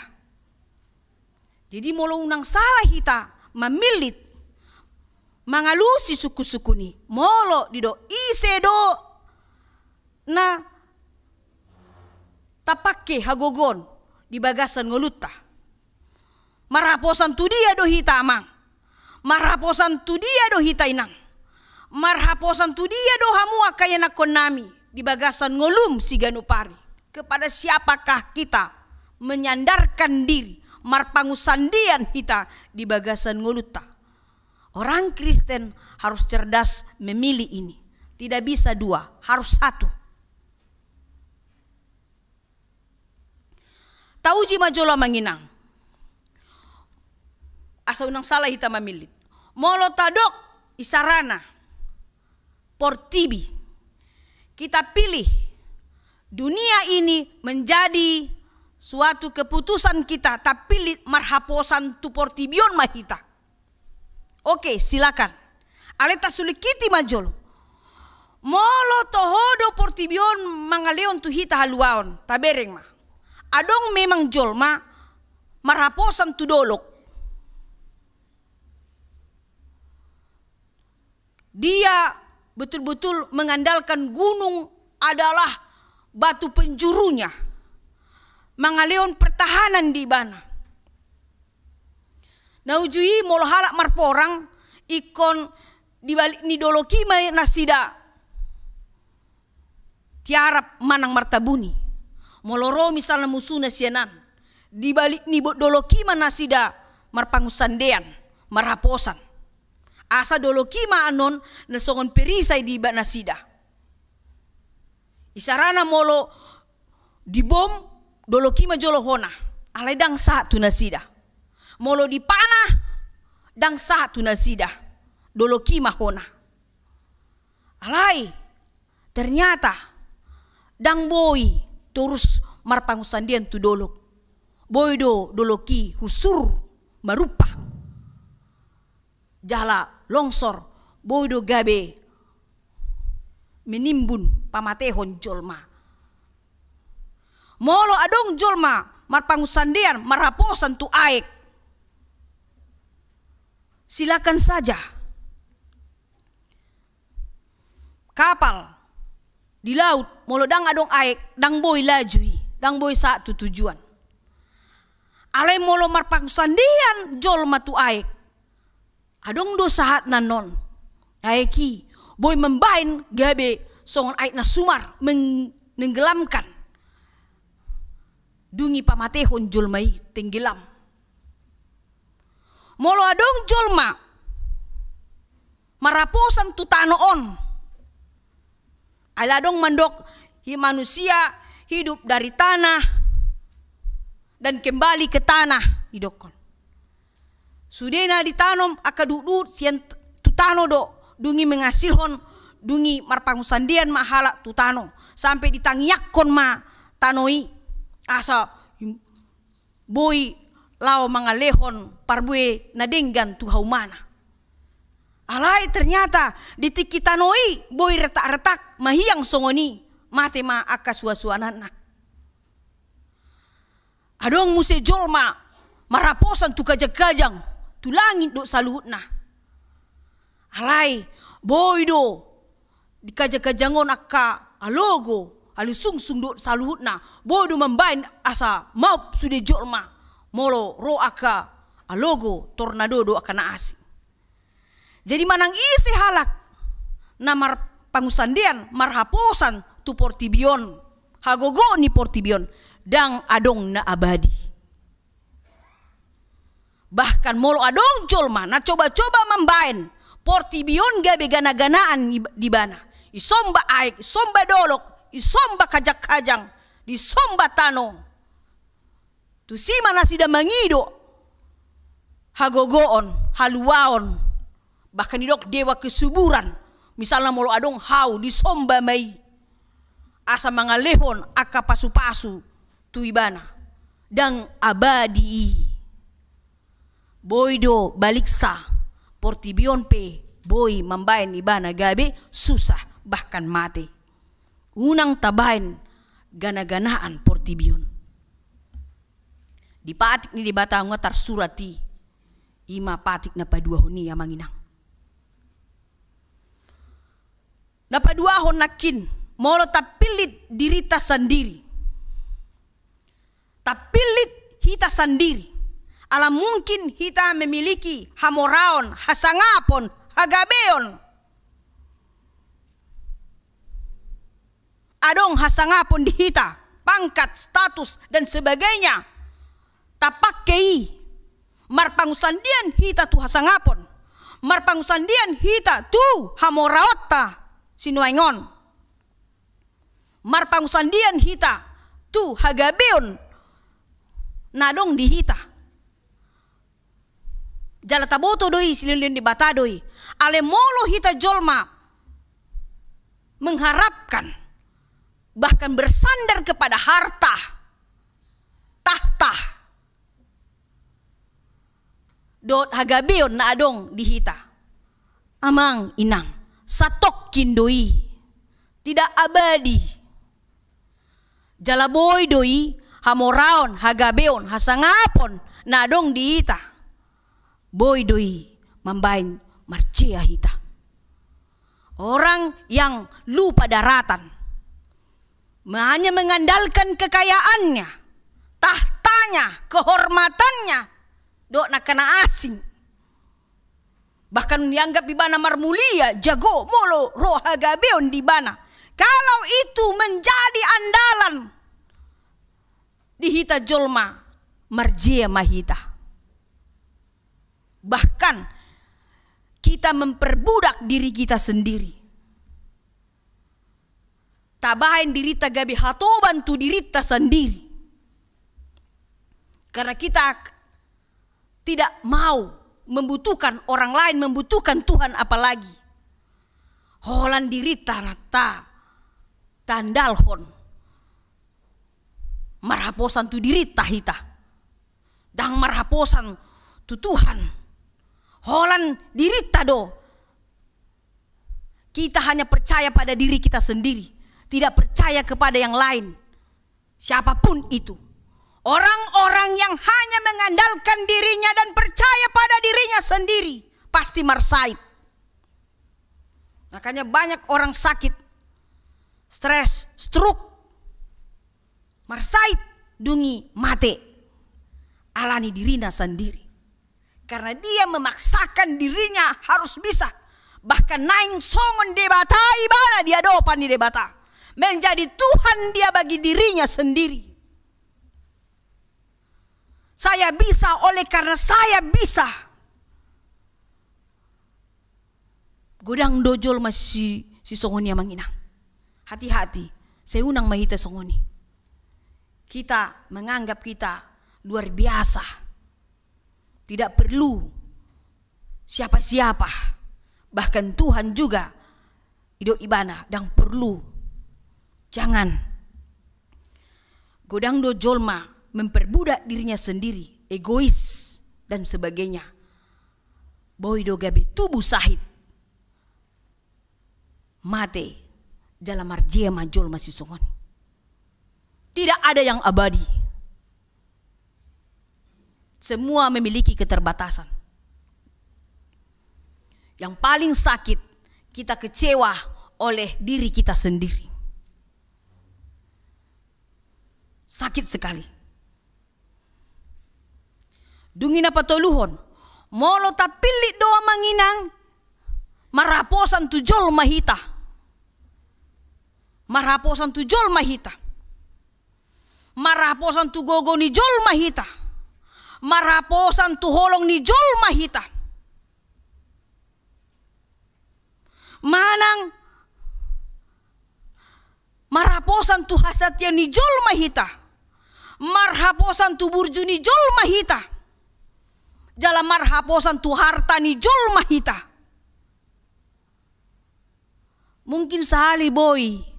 Jadi molo unang sala hita mamillit, mangalusi sungkun-sungkun i, molo didok ise do na tapangke hagogoon di bagasan ngolunta. Marhaposan tu dia do hita amang? Marhaposan tu dia do hita inang? Marhaposan tu dia do hamu angka ianakkonnami di bagasan ngolum siganup ari? Kepada siapakah kita menyandarkan diri, marpangunsandean hita di bagasan ngolunta? Orang Kristen harus cerdas memilih ini. Tidak bisa dua, harus satu. Tauji ma jolo amang inang, asa unang sala hita mamillit. Molo tadok isarana portibi, kita pilih dunia ini menjadi suatu keputusan kita, tapillit marhaposan tu portibi on ma hita. Oke, silakan. Alai tasulingkiti ma jolo. Molo toho do portibi on mangalehon tu hita haluaon, tabereng ma. Adong memang jolma marhaposan tu dolok. Dia betul-betul mengandalkan gunung adalah batu penjurunya, mangalehon pertahanan di ibana. Na uju i molo halak marporang, ingkon di balik ni dolok i ma nasida tiarap manang martabuni. Molo ro misalna musuna sian an, di balik ni bo-, dolok i ma nasida marpangunsandean, marhaposan. Asa dolok i ma annon na songon perisai di ba-, nasida. Isarana molo dibom, dolok i ma jolo hona, alai ndang sahat tu nasida. Molo dipana, ndang sahat tu nasida, dolok i ma hona. Alai ternyata ndang boi torus marpangunsandean tu dolok. Boi do dolok i husur marumpak jala longsor, boi do gabe menimbun pamatehon jolma. Molo adong jolma marpangunsandean marhaposan tu aek, silakan saja. Kapal di laut, molo ndang adong aek, ndang boi laju i, ndang boi sahat tu tujuan. Alai molo marpangunsandean jolma tu aek, adong do sahatna annon. Aek i boi mambaen gabe songon aek na sumar, menenggelamkan. Dung i pamatehon jolma i, tenggelam. Molo adong jolma marhaposan tu tano on, ala adong mandok, hi manusia hidup dari tanah dan kembali ke tanah, didokkon. Sude na ditanom angka duhutduhut sian t-, tu tano do, dung i menghasilhon, dung i marpangunsandean ma halak tu tano, sampe ditangiangkon ma tano i, asa boi laho mangalehon parbue na denggan tu haumana. Alai ternyata di tingki tano i boi retak-retak, mahiang songon i, mate ma angka suansuananna. Adong muse jolma marhaposan tu kajang-kajang, tu langit do saluhutna. Alai boi do di kajang-kajang on angka alogo, alusungsung do saluhutna, boi do mambaen asa maup sude jolma molo ro angka alogo, tornado do angka na asing. Jadi manang ise halak na marpangunsandean marhaposan tu portibi on, hagogoon ni portibi on, ndang adong na abadi. Bahkan molo adong jolma na coba-coba mambaen portibi on gabe gana-ganaan i-, di ibana, isomba aek, isomba dolok, isomba kajang-kajang, disomba tano, tusi ma nasida mangido hagogoon, haluaon, bahkan didok dewa kesuburan. Misalna molo adong hau, disomba ma i asa mangalehon angka pasupasu tu ibana, ndang abadi i. Boi do baliksa, portibi on pe boi mambaen ibana gabe susah, bahkan mate. Unang tabaen gana-ganaan portibi on. Di patik ni Debata nunga tarsurat i, i ma patik na paduahon i, amang inang. Na paduahon nangkin, molo tapillit dirinta sandiri, tapillit hita sandiri, ala mungkin hita memiliki hamoraon, hasangapon, hagabeon. Adong hasangapon di hita, pangkat, status, dan sebagainya. Tapake i, marpangunsandean hita tu hasangapon, marpangunsandean hita tu hamoraonta sinuaeng on, marpangunsandean hita tu hagabeon na adong di hita. Jala taboto do i, silehonlehon ni Debata do i. Alai molo hita jolma mengharapkan, bahkan bersandar kepada harta, tahta, dohot hagabeon na adong di hita, amang inang, satongkin do i, tidak abadi. Jala boi do i hamoraon, hagabeon, hasangapon na adong di hita, boi do i mambaen marjea hita. Orang yang lupa daratan, hanya mengandalkan kekayaannya, tahtanya, kehormatannya, dohot angka na asing. Bahkan dianggap ibana marmulia, jago, molo ro hagabeon di ibana. Kalau itu menjadi andalan di hita jolma, marjea ma hita. Bahkan kita memperbudak diri kita sendiri. tabaen dirinta gabe hatoban tu dirinta sandiri. Karena kita tidak mau membutuhkan orang lain, membutuhkan Tuhan apalagi. Holan dirinta na ta, taandalhon. Marhaposan tu dirinta hita. Ndang marhaposan tu Tuhan. Holan dirinta do. Kita hanya percaya pada diri kita sendiri, tidak percaya kepada yang lain. Siapapun itu. Orang-orang yang hanya mengandalkan dirinya dan percaya pada dirinya sendiri pasti marsahit. Makanya banyak orang sakit, stres, stroke, marsahit, dung i mate. Alani dirina sandiri. Karena dia memaksakan dirinya harus bisa. Bahkan naeng songon Debata ibana di adopan ni Debata. Menjadi Tuhan dia bagi dirinya sendiri. Saya bisa oleh karena saya bisa. Godang do jolma si, sisongon i amang inang. Hati-hati, sai unang ma hita songon i. Kita menganggap kita luar biasa. Tidak perlu siapa-siapa. Bahkan Tuhan juga, didok ibana, ndang perlu. Jangan. Godang do jolma memperbudak dirinya sendiri, egois, dan sebagainya. Boi do gabe tubu sahit. Mate, jala marjea ma jolma sisongon i. Tidak ada yang abadi. Semua memiliki keterbatasan. Yang paling sakit, kita kecewa oleh diri kita sendiri. Sakit sekali. Dung i na patoluhon, molo tapillit do amang inang, marhaposan tu jolma hita. Marhaposan tu jolma hita. Marhaposan tu gogo ni jolma hita. Marhaposan tu holong ni jolma hita. Manang marhaposan tu hasatian ni jolma hita. Marhaposan tu burju ni jolma hita. Jala marhaposan tu harta ni jolma hita. Mungkin sahali boi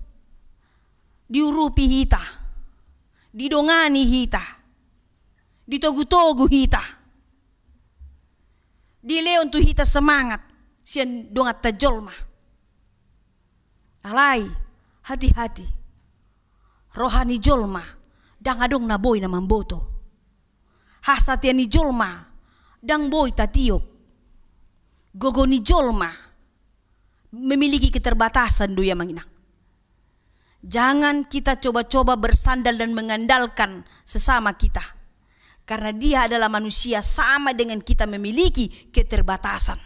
diurupi hita, didongani hita, ditogu-togu hita, dilehon tu hita semangat sian donganta jolma. Alai, hati-hati. Roha ni jolma ndang adong na boi na mamboto. Hasatian ni jolma ndang boi tatiop. Gogo ni jolma memiliki keterbatasan do i amang inang. Jangan kita coba-coba bersandal dan mengandalkan sesama kita. Karena dia adalah manusia sama dengan kita memiliki keterbatasan.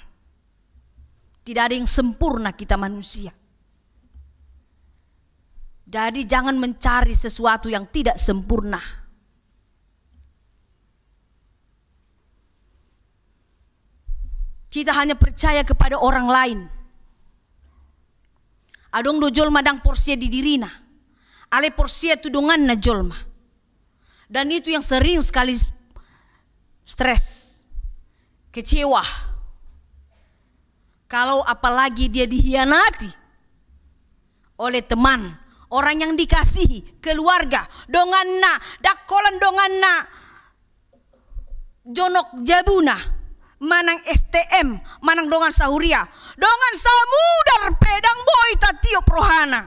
Tidak ada yang sempurna kita manusia. Jadi jangan mencari sesuatu yang tidak sempurna. Kita hanya percaya kepada orang lain. Adong do jolma ndang porsea di dirina. Alai porsea tu donganna jolma. Dan itu yang sering sekali stres, kecewa. Kalau apalagi dia dihianati oleh teman, orang yang dikasihi, keluarga, donganna, ndang holan donganna jonok jabuna, manang S T M, manang dongan sahuria, dongan samudar pe ndang boi tatiop rohana.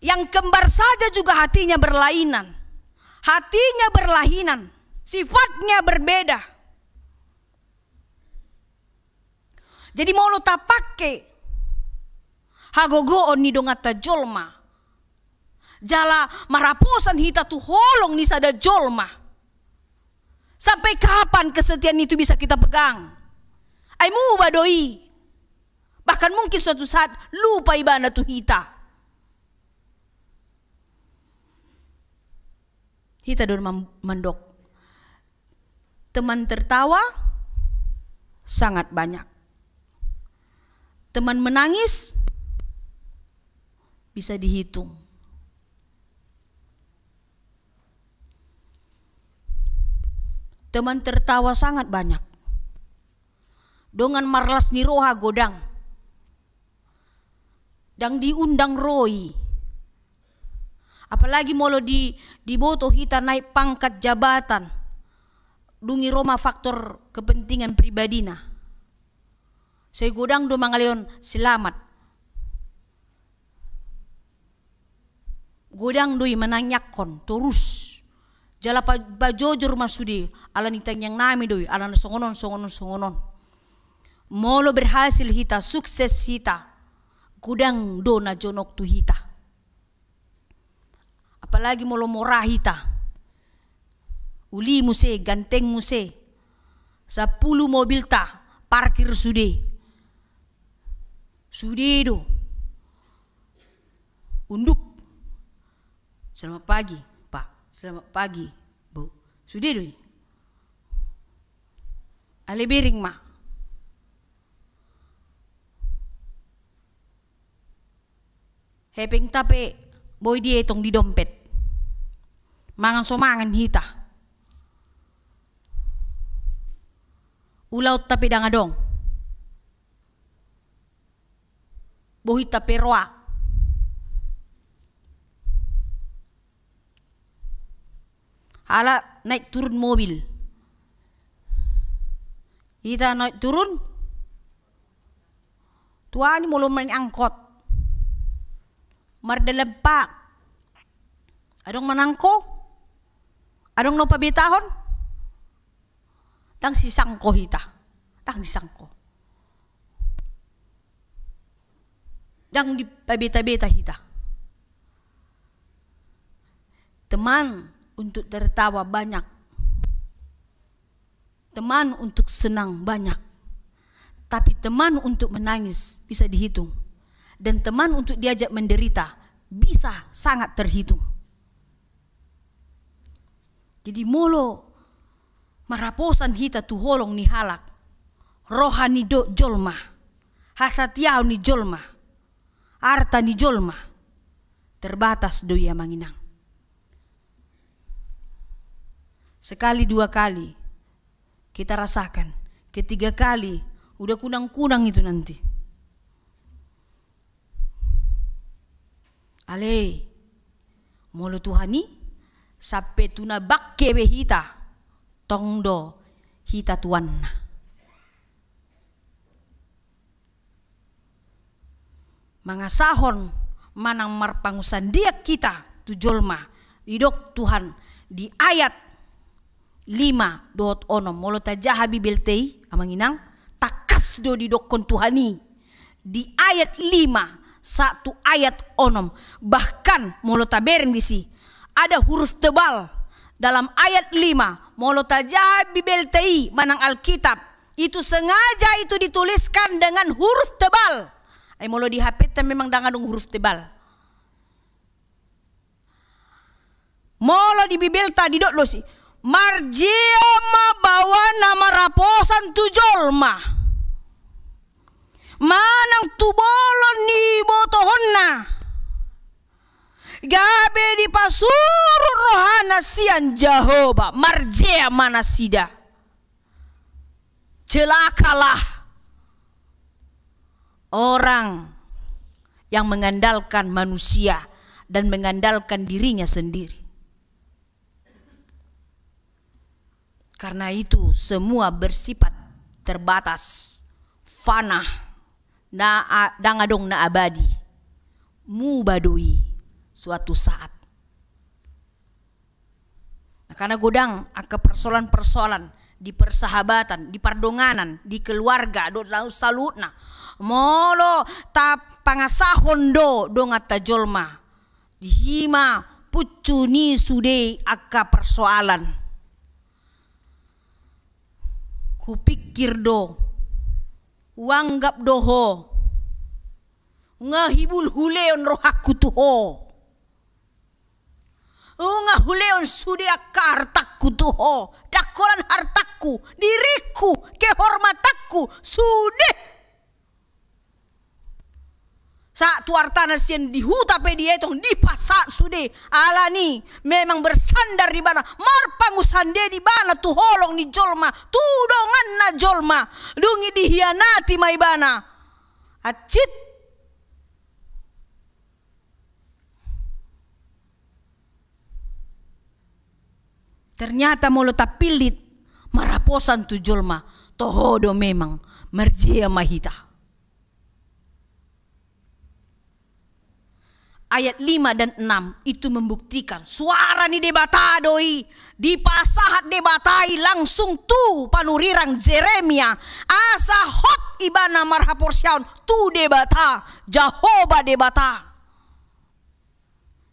Yang kembar saja juga hatinya berlainan. Hatinya berlainan, sifatnya berbeda. Jadi molo tapake hagogoon ni donganta jolma, jala marhaposan hita tu holong ni sada jolma, sampai kapan kesetiaan itu bisa kita pegang? Ai muba do i. Bahkan mungkin suatu saat lupa ibana tu hita. Hita do mam-, mandok, teman tertawa sangat banyak, Teman menangis bisa dihitung. Teman tertawa sangat banyak. Dongan marlas ni roha godang. Ndang diundang ro i. Apalagi molo di, diboto hita naik pangkat jabatan. Dung i ro ma faktor kepentingan pribadina. Sai godang do mangalehon selamat. Godang do i manangiangkon torus. Jala pa-, pajojor ma sude, alani tangiang nami do i, alana songon on, songon on, songon on. Molo berhasil hita, sukses hita, godang do na jonok tu hita. Apalagi molo mora hita. Uli muse, ganteng muse. Sampulu mobilta parkir sude. Sude do. Unduk. Selamat pagi, Pak. Selamat pagi, Bu. Sude do i. Ale bering ma. Hepengta pe boi dietong di dompet. Mangan so mangan hita. Ulaonta pe ndang adong. Bohinta pe roa. Ala naik turun mobil. Hita naik turun. Tuani molo main angkot. Mardalan, Pak. Adong manangko? Adong na hupabetahon? Ndang sisangko hita. Ndang disangko. Ndang dipabeta-beta hita. Teman untuk tertawa banyak. Teman untuk senang banyak. Tapi teman untuk menangis bisa dihitung. Dan teman untuk diajak menderita bisa sangat terhitung. Jadi molo maraposan hita tu holong ni halak, roha ni do-, jolma, hasatiaon ni jolma, arta ni jolma, terbatas do i, Amang Inang. Sekali dua kali kita rasakan, ketiga kali udah kunang-kunang itu nanti. Ale, molo Tuhan i, sampe tu na bangke be hita, tong do hita tuanna. Mangasahon manang marpangunsandean hita tu jolma, didok Tuhan di ayat lima dohot onom. Molo tajaha Bibelta i, Amang Inang, tangkas do didokkon Tuhan i di ayat lima sahat tu ayat onom. Bahkan molo tabereng disi, ada huruf tebal dalam ayat lima. Molo tajaha Bibelta i manang Alkitab, itu sengaja itu dituliskan dengan huruf tebal. Ai molo di H P-ta memang ndang adong huruf tebal. Molo di Bibelta didok do disi, marjea ma baoa na maraposan tu jolma manang tu bolon ni botohonna, gabe dipasurut rohana sian Jahowa, marjea ma nasida. Celakalah orang yang mengandalkan manusia dan mengandalkan dirinya sendiri. Karena itu, semua bersifat terbatas, fana, na a-, ndang adong na abadi, muba do i suatu saat. Karena godang angka persoalan-persoalan di persahabatan, di pardonganan, di keluarga, dohot saluhutna. Molo tapangasahon do donganta jolma, disi ma puncu ni sude angka persoalan. Hupikir do, huanggap do ho, nga hibul huleon rohangku tu ho. Nga huleon sude angka hartangku tu ho, ndang holan hartangku, diringku, kehormatanku, sude. Sahat tu artana sian di huta pe dietong, dipasahat sude. Alani memang bersandar ibana, marpangunsandean ibana tu holong ni jolma, tu donganna jolma. Dung i dihianati ma ibana. Acit. Ternyata molo tapillit marhaposan tu jolma, toho do memang marjea ma hita. Ayat lima dan enam itu membuktikan suara ni Debata do i, dipasahat Debata i langsung tu panurirang Jeremia, asa hot ibana marhaporseaon tu Debata, Jahowa Debata.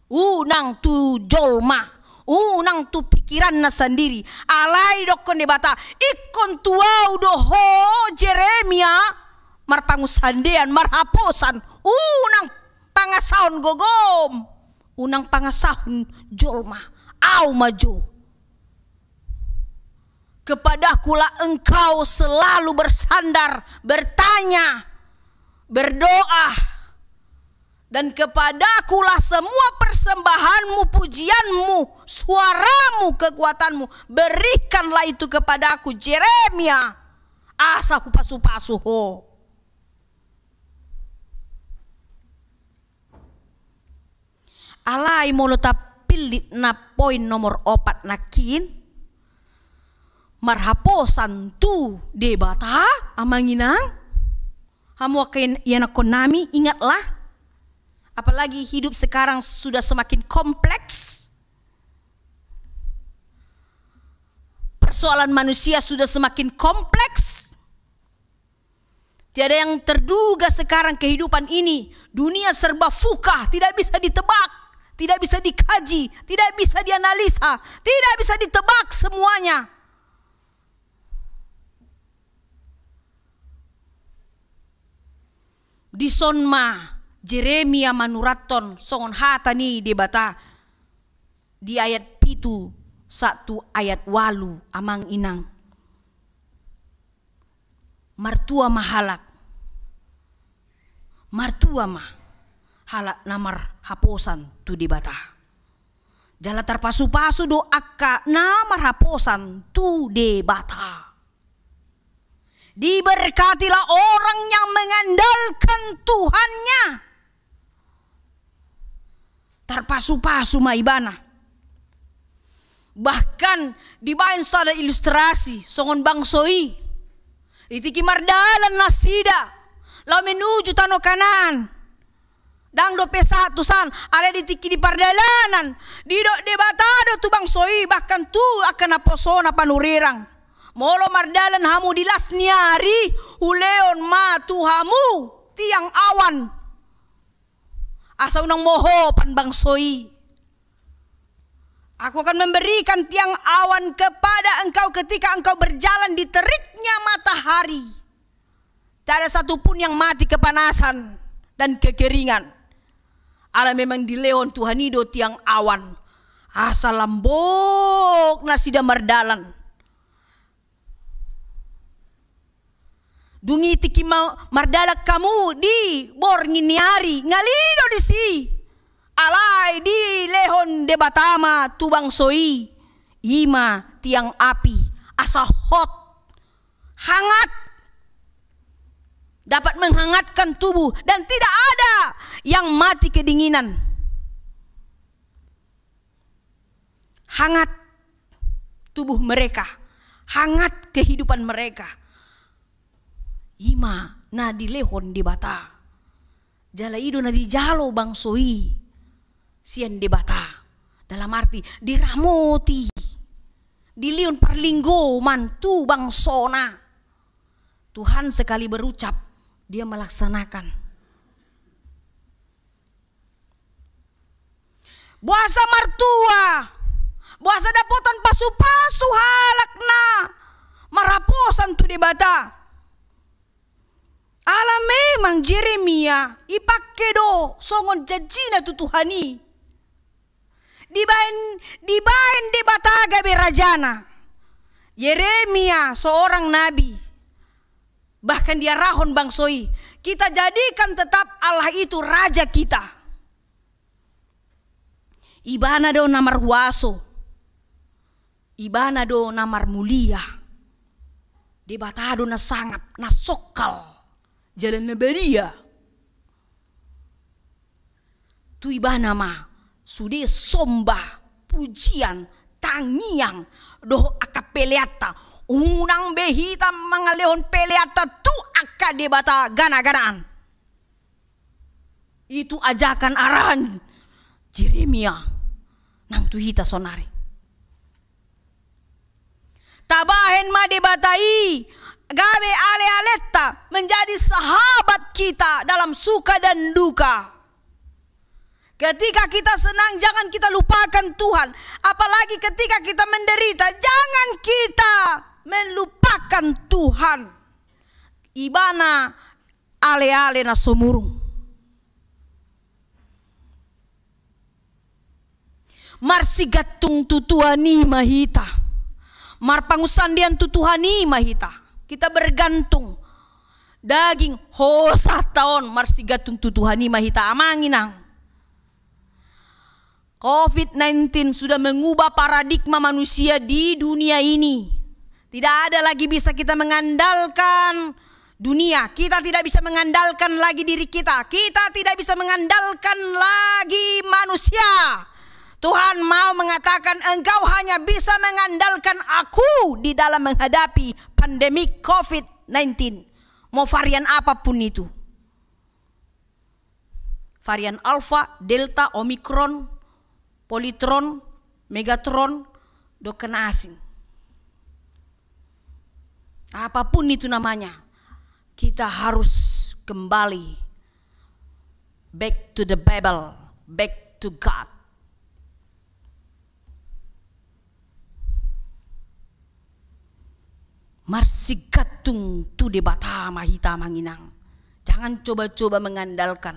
Unang tu jolma, unang tu pikiranna sandiri. Alai dokkon Debata, ingkon tu au do ho Jeremia marpangunsandean, marhaposan, unang pangasahon gogom, unang pangasahon jolma, au ma jo. Kepadakulah engkau selalu bersandar, bertanya, berdoa, dan kepadakulah semua persembahanmu, pujianmu, suaramu, kekuatanmu, berikanlah itu kepadaku, Jeremia, asa hupasupasu ho. Alai molo tapillit na poin nomor opat nangkin, marhaposan tu Debata, amang inang. Hamu angka ianakkonnami, ingatlah, apalagi hidup sekarang sudah semakin kompleks. Persoalan manusia sudah semakin kompleks. Tiada yang terduga sekarang kehidupan ini. Dunia serba fuka, tidak bisa ditebak, tidak bisa dikaji, tidak bisa dianalisa, tidak bisa ditebak semuanya. Dison ma Jeremia manurathon songon hata ni Debata di ayat pitu sahat tu ayat ualu, amang inang. Martua ma halak, martua ma halak na marhaposan tu Debata. Jala tarpasupasu do angka na marhaposan tu Debata. Diberkatilah orang yang mengandalkan Tuhannya. Tarpasupasu ma ibana. Bahkan dibaen sada ilustrasi songon bangso i. Di tingki mardalan nasida laho menuju tano Kanaan. Ndang dope sahat tu san, alai di tingki di pardalanan, didok Debata do tu bangso i, bahkan tu angka naposona panurirang. Molo mardalan hamu di las ni ari, hulehon ma tu hamu tiang awan. Asa unang mohopan bangso i. Aku akan memberikan tiang awan kepada engkau ketika engkau berjalan di teriknya matahari. Tak ada satu pun yang mati kepanasan dan kekeringan. Ala memang dilehon Tuhan i do tiang awan. Asa lambok nasida mardalan. Dung i tingki ma-, mardalan hamu di borngin ni ari, ngali do disi. Alai dilehon Debata ma tu bangso i, i ma tiang api, asa hot, hangat, dapat menghangatkan tubuh, dan tidak ada yang mati kedinginan. Hangat tubuh mereka, hangat kehidupan mereka. I ma na dilehon Debata. Jala i do na dijalo bangso i sian Debata. Dalam arti diramoti, dilehon parlinggoman tu bangsona. Tuhan sekali berucap, Dia melaksanakan. Boasa martua, boasa dapotan pasupasu halak na marhaposan tu Debata? Ala memang Jeremia ipangke do songon janjina tu Tuhan i. Dibaen, dibaen Debata gabe rajana. Jeremia seorang nabi. Bahkan diarahon bangso i, Kita jadikan tetap Allah itu Raja kita. Ibana do na marhuaso. Ibana do na marmulia. Debata do na sangap, na songkal, jala na badia. Tu Ibana ma sude somba, pujian, tangiang dohot angka peleanta. Unang be hita mangalehon peleanta tu angka debata gana-ganaan. Itu ajakan, arahan Jeremia nang tu hita saonari. Tabahen ma Debata i gabe ale-alenta, menjadi sahabat kita dalam suka dan duka. Ketika kita senang, jangan kita lupakan Tuhan. Apalagi ketika kita menderita, jangan kita melupakan Tuhan. Ibana ale-ale na sumurung. Marsigantung tu Tuhan i ma hita. Marpangunsandean tu Tuhan i ma hita. Kita bergantung. Daging, hosanta on, marsigantung tu Tuhan i ma hita, amang inang. Covid nineteen sudah mengubah paradigma manusia di dunia ini. Tidak ada lagi bisa kita mengandalkan dunia. Kita tidak bisa mengandalkan lagi diri kita. Kita tidak bisa mengandalkan lagi manusia. Tuhan mau mengatakan, "Engkau hanya bisa mengandalkan Aku di dalam menghadapi pandemi covid nineteen." Mau varian apapun itu. Varian Alpha, Delta, Omicron, Polytron, Megatron, dohot na asing. Apapun itu namanya, kita harus kembali back to the Bible, back to God. Marsigantung tu Debata ma hita, amang inang. Jangan coba-coba mengandalkan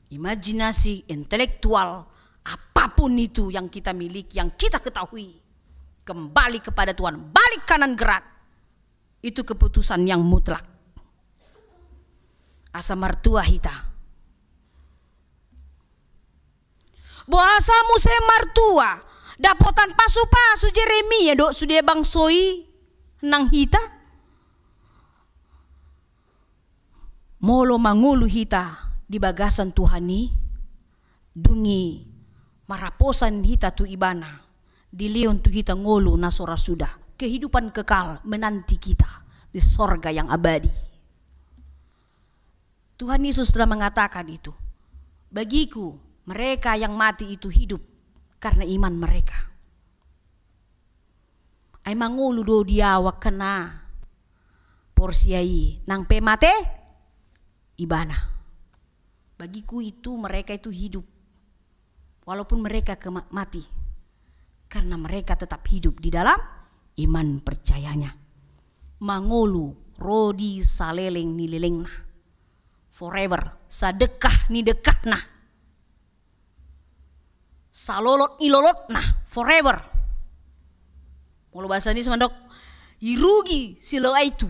imajinasi intelektual, apapun itu yang kita miliki, yang kita ketahui. Kembali kepada Tuhan, balik kanan gerak. Itu keputusan yang mutlak. Asa martua hita. Boasa muse martua? Dapotan pasu-pasu Jeremia dohot sude bangso i nang hita. Molo mangolu hita di bagasan Tuhan i, dung i marhaposan hita tu Ibana, dilehon tu hita ngolu na so ra suda. Kehidupan kekal menanti kita di sorga yang abadi. Tuhan Yesus telah mengatakan itu, "Bagiku, mereka yang mati itu hidup karena iman mereka." Ai mangolu do di ahu angka na porsea i, nang pe mate ibana. Bagiku itu, mereka itu hidup. Walaupun mereka kema-, mati, karena mereka tetap hidup di dalam iman percayanya. Mangolu ro di saleleng ni lelengna. Forever, sadengkah ni dengkahna. Salolot ni lolotna, forever. Molo bahasa Indonesia mandok, irugi silo aitu,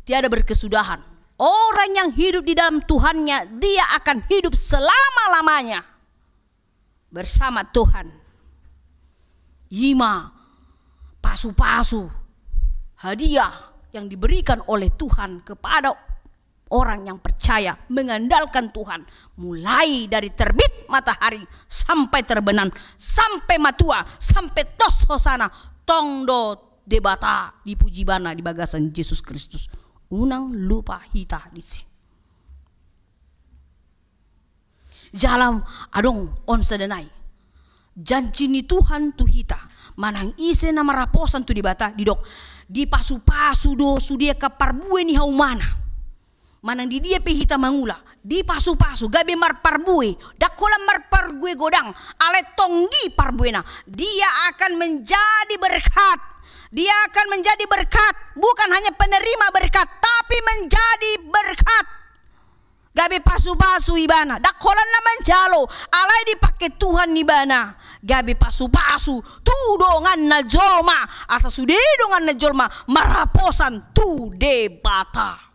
tiada berkesudahan. Orang yang hidup di dalam Tuhannya, dia akan hidup selama-lamanya bersama Tuhan. Ima pasu-pasu, hadiah yang diberikan oleh Tuhan kepada orang yang percaya, mengandalkan Tuhan, mulai dari terbit matahari sampai terbenam, sampai matua, sampai tos hosana, tong do Debata dipuji ibana di bagasan Jesus Kristus. Unang lupa hita disi. Jala adong on sada nai janji ni Tuhan tu hita, manang ise na marhaposan tu Debata, didok, dipasu-pasu do sude angka parbue ni haumana. Manang di dia pe hita mangula, dipasu-pasu, gabe marparbue, ndang holan marparbue godang, alai tonggi parbuena. Dia akan menjadi berkat. Dia akan menjadi berkat, bukan hanya penerima berkat, tapi menjadi berkat. Gabe pasu-pasu ibana, ndang holan na manjalo, alai dipake Tuhan ibana gabe pasu-pasu tu donganna jolma, asa sude donganna jolma marhaposan tu Debata.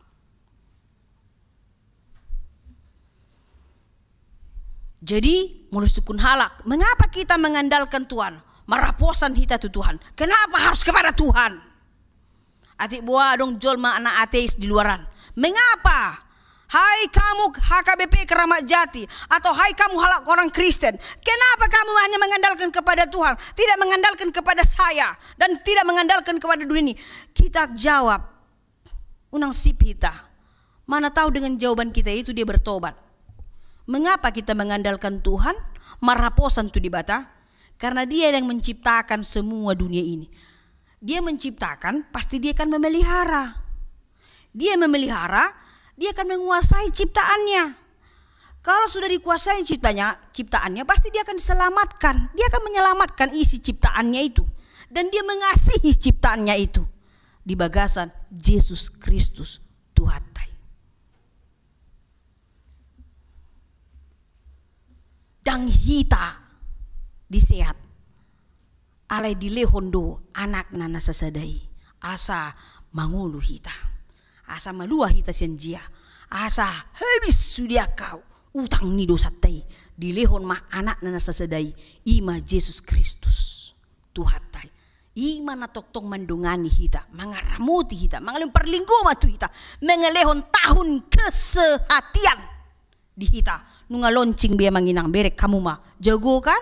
Jadi, molo sungkun halak, mengapa kita mengandalkan Tuhan? Marhaposan hita tu Tuhan. Kenapa harus kepada Tuhan? Atik boha adong jolma na ateis di luaran. Mengapa? Hai kamu H K B P Keramat Jati, atau hai kamu halak orang Kristen, kenapa kamu hanya mengandalkan kepada Tuhan, tidak mengandalkan kepada saya, dan tidak mengandalkan kepada dunia ini? Kita jawab, unang sip hita. Mana tahu dengan jawaban kita itu dia bertobat. Mengapa kita mengandalkan Tuhan, marhaposan tu Debata? Karena Dia yang menciptakan semua dunia ini. Dia menciptakan, pasti Dia akan memelihara. Dia memelihara, Dia akan menguasai ciptaannya. Kalau sudah dikuasai ciptanya, ciptaannya, pasti Dia akan diselamatkan. Dia akan menyelamatkan isi ciptaannya itu. Dan Dia mengasihi ciptaannya itu. Di bagasan Jesus Kristus Tuhanta i. Ndang hita diseat, alai dilehon do Anakna na sasada i, asa mangolu hita, asa malua hita sian jea, asa habis sude angka utang ni dosanta i. Dilehon ma Anakna na sasada i, i ma Jesus Kristus Tuhanta i. I ma na tongtong mandongani hita, mangaramoti hita, mangalehon parlinggoman tu hita, mangalehon tahun kesehatian di hita. Nunga launching be, Amang Inang, bereng hamu ma. Jago kan?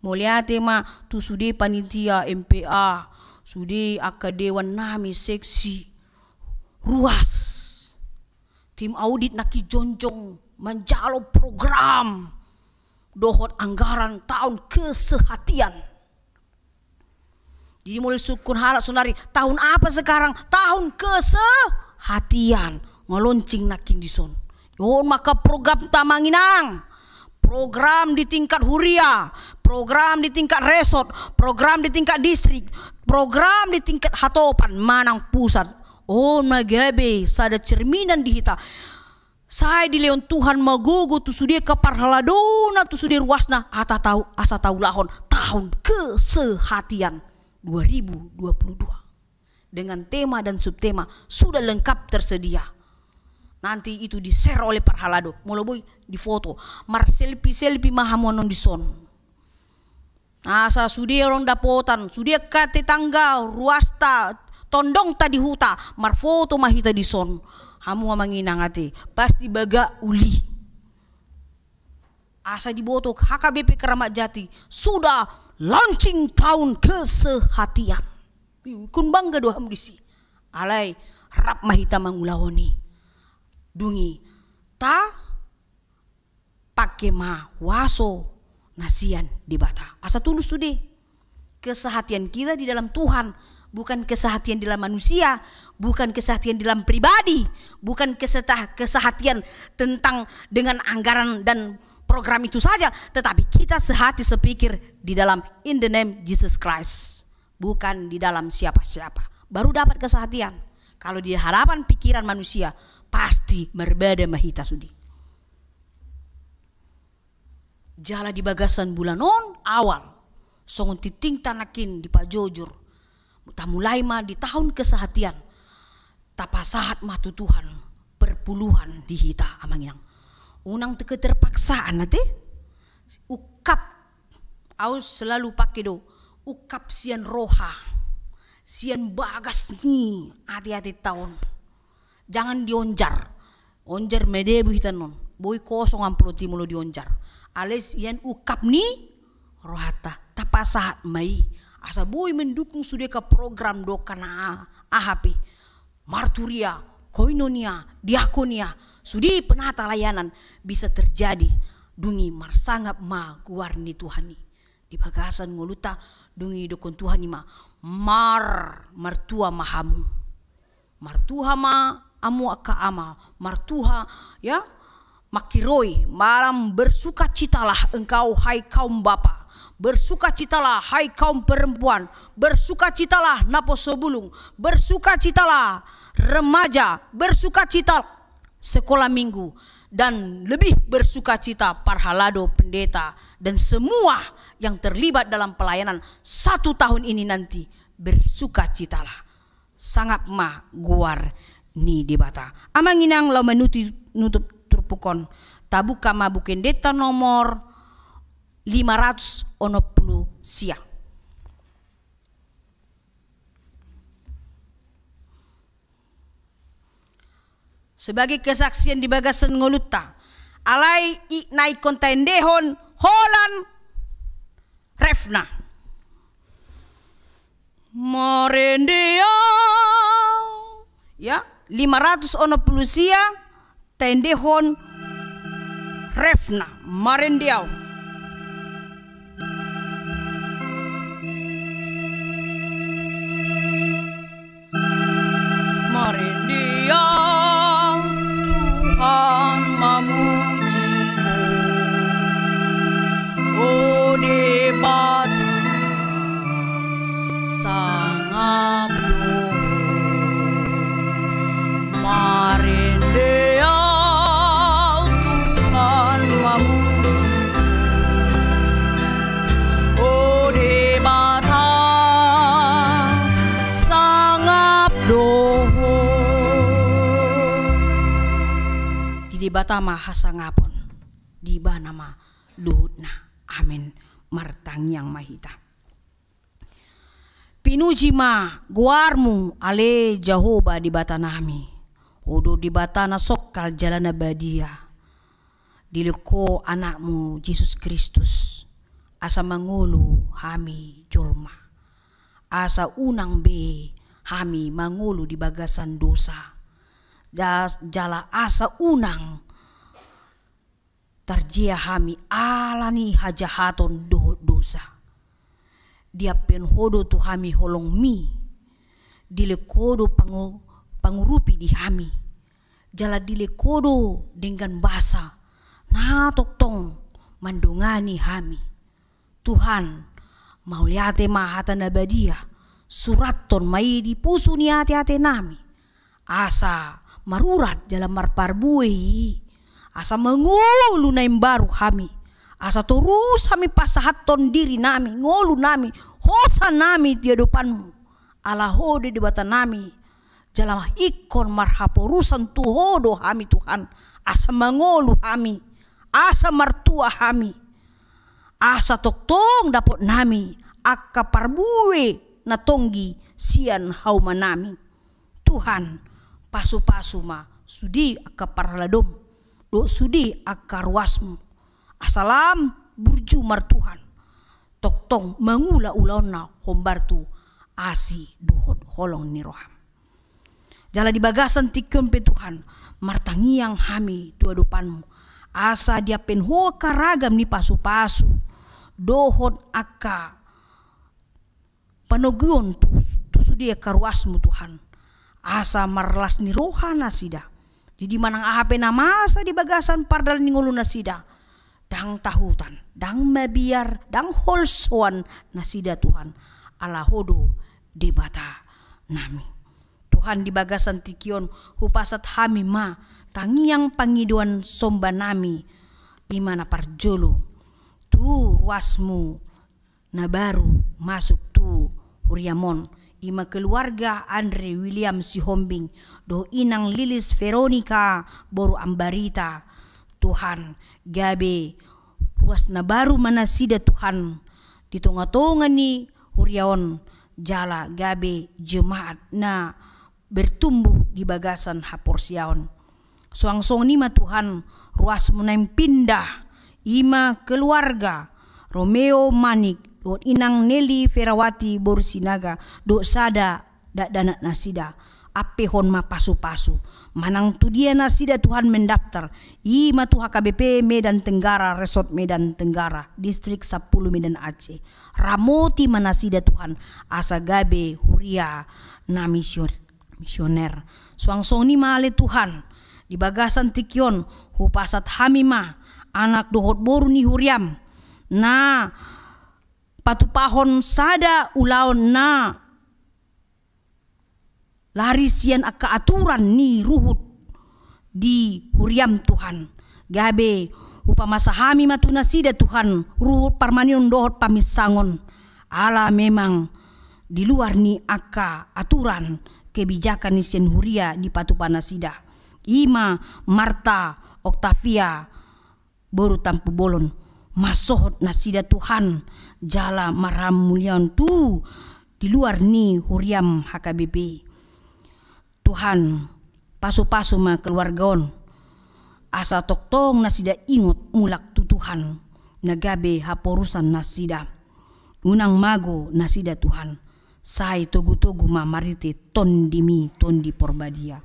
Mauliate ma tu sude panitia M P A, sude angka dewan nami seksi, ruas, tim audit na nangkin jongjong manjalo program dohot anggaran tahun kesehatian. Jadi molo sungkun halak sonari, tahun apa sekarang? Tahun kesehatian. Nunga launching nangkin dison. On ma angka programta, Amang Inang. Program di tingkat huria, program di tingkat resort, program di tingkat distrik, program di tingkat hatopan manang pusat. On ma gabe sada cerminan di hita. Sai dilehon Tuhan ma gogo tu sude angka parhaladona, tu sude ruasna, asa tau, asa taulahon tahun kesehatian dua ribu dua puluh dua. Dengan tema dan subtema sudah lengkap tersedia. Nanti itu di-share oleh parhalado. Molo boi difoto, marselfie-selfie ma hamu annon dison. Asa sude adong dapotan, sude angka tetangga, ruasta, tondongta di huta, marfoto ma hita dison. Hamu, Amang Inang, ate, pasti bagak uli. Asa diboto H K B P Keramat Jati sudah launching tahun kesehatian. Ingkon bangga do hamu disi. Alai rap ma hita mangulahon i. Dung i ta pake ma huaso na sian Debata. Asa tulus sude. Kesehatian kita di dalam Tuhan, bukan kesehatian di dalam manusia, bukan kesehatian di dalam pribadi, bukan keseta-, kesehatian tentang dengan anggaran dan program itu saja, tetapi kita sehati sepikir di dalam in the name Jesus Christ, bukan di dalam siapa-siapa. Baru dapat kesehatian. Kalau di hadapan pikiran manusia, pasti marbada ma hita sude. Jala di bagasan bulan on awal, songon tingtingta nangkin dipajojur, tamulai ma di tahun kesehatian, tapasahat ma tu Tuhan perpuluhan di hita, Amang Inang. Unang keterpaksaan ate, ungkap, au selalu pake do, ungkap sian roha, sian bagas ni ate-ateta on. Jangan dionjar. Onjar madabu hita annon. Boi kosong amplop i molo dionjar. Alai sian ungkap ni rohanta, tapasahat ma i. Asa boi mendukung sude angka program dohot na aha pe. Marturia, koinonia, diakonia, sude penata layanan bisa terjadi. Dung i marsangap ma goar ni Tuhan i. Di bagasan ngolunta, dung i didokkon Tuhan i ma, mar, martua ma hamu. Martua ma hamu angka ama, martua, ya, mangkiroi, malam bersukacitalah engkau hai kaum bapa, bersukacitalah hai kaum perempuan, bersukacitalah naposo bulung, bersukacitalah remaja, bersukacitalah sekolah minggu, dan lebih bersukacita parhalado, pendeta, dan semua yang terlibat dalam pelayanan satu tahun ini nanti, bersukacitalah. Sangap ma goar ni Debata. Amang Inang, laho manuti-, nutup turpuk on, Tabuka ma Buku Endenta nomor lima ratus onom pulu sia. Sebagai kesaksian di bagasan ngolunta, alai i na ingkon taendehon holan refna. Marende au. Ya, lima ratus onom pulu sia, taendehon refna, marende au. Marende au Tuhan mamuji Ho, o Debata sangap do Ho. Marende au Tuhan mamuji Ho, o Debata sangap do Ho. Di Debata ma hasangapon, di Ibana ma luhutna. Amen. Martangiang ma hita. Pinuji ma goarMu ale Jahowa Debatanami. Ho do Debata na songkal jala na badia. Dilehon Ho AnakMu Jesus Kristus asa mangolu hami jolma, asa unang be hami mangolu di bagasan dosa. Ja-, jala asa unang tarjea hami ala ni hajahaton dohot dosa. Diampeon Ho do tu hami holongMi, dilehon Ho do pangu-, pangurupi di hami, jala dilehon Ho do denggan basa na tongtong mandongani hami. Tuhan, mauliate ma hata na badia, surathon ma i di pusu ni ateatenami, asa marurat jala marparbue i, asa mangolu na imbaru hami, asa torus hami pasahathon dirinami, ngolunami, hosanami di adopanMu. Ala Ho do Debatanami, jala ingkon marhaporusan tu Ho do hami Tuhan, asa mangolu hami, asa martua hami, asa tongtong dapotnami angka parbue na tonggi sian haumanami. Tuhan, pasupasu ma sude angka parhaladom dohot sude angka ruasMu, asa lam burju martuhan, tongtong mangula ulaonna hombar tu asi dohot holong ni rohaM. Jala di bagasan tingki on pe Tuhan, martangiang hami tu adopanMu, asa diampeon Ho angka ragam ni pasupasu dohot angka panoguon tu, tu sude angka ruasMu Tuhan, asa marlas ni roha nasida. Jadi manang aha pe na masa di bagasan pardalan ni ngolunasida, ndang tahutan, ndang mabiar, ndang holsoan nasida Tuhan, ala Ho do Debatanami. Tuhan, di bagasan tingki on hupasahat hami ma tangiang pangidoan sombanami, i ma na parjolo tu ruasMu na baru masuk tu huriaM on, i ma keluarga Andre William Sihombing dohot inang Lilis Veronica boru Ambarita. Tuhan, gabe ruas na baru ma nasida Tuhan di tongatonga ni huria on, jala gabe jemaat na bertumbuh di bagasan haporseaon. Suang songon i ma Tuhan, ruasMu naeng pindah, i ma keluarga Romeo Manik dohot inang Neli Ferawati boru Sinaga dohot sada dakdanak nasida. Ampehon ma pasupasu, manang tu dia nasida Tuhan mendaftar, i ma tu H K B P Medan Tenggara, Resort Medan Tenggara, Distrik Sampulu Medan Aceh. Ramoti ma nasida Tuhan, asa gabe huria na misio-, misioner. Suang songon i ma ale Tuhan, di bagasan tingki on hupasahat hami ma anak dohot boru ni huriaM na patupahon sada ulaon na lari sian angka aturan ni ruhut di huriaM Tuhan. Gabe hupamasa hami ma tu nasida Tuhan ruhut parmaneon dohot paminsangon, ala memang di luar ni angka aturan kebijakan ni sian huria dipatupa nasida. I ma Marta, Octavia, boru Tampubolon, mansohot nasida Tuhan, jala marhamuliaon tu di luar ni huriam H K B P. Tuhan, pasu-pasu ma keluarga on, asa tongtong nasida ingot mulak tu Tuhan, na gabe haporusan nasida. Unang mago nasida Tuhan, sai togu-togu ma marhite TondiMi, Tondi Porbadia.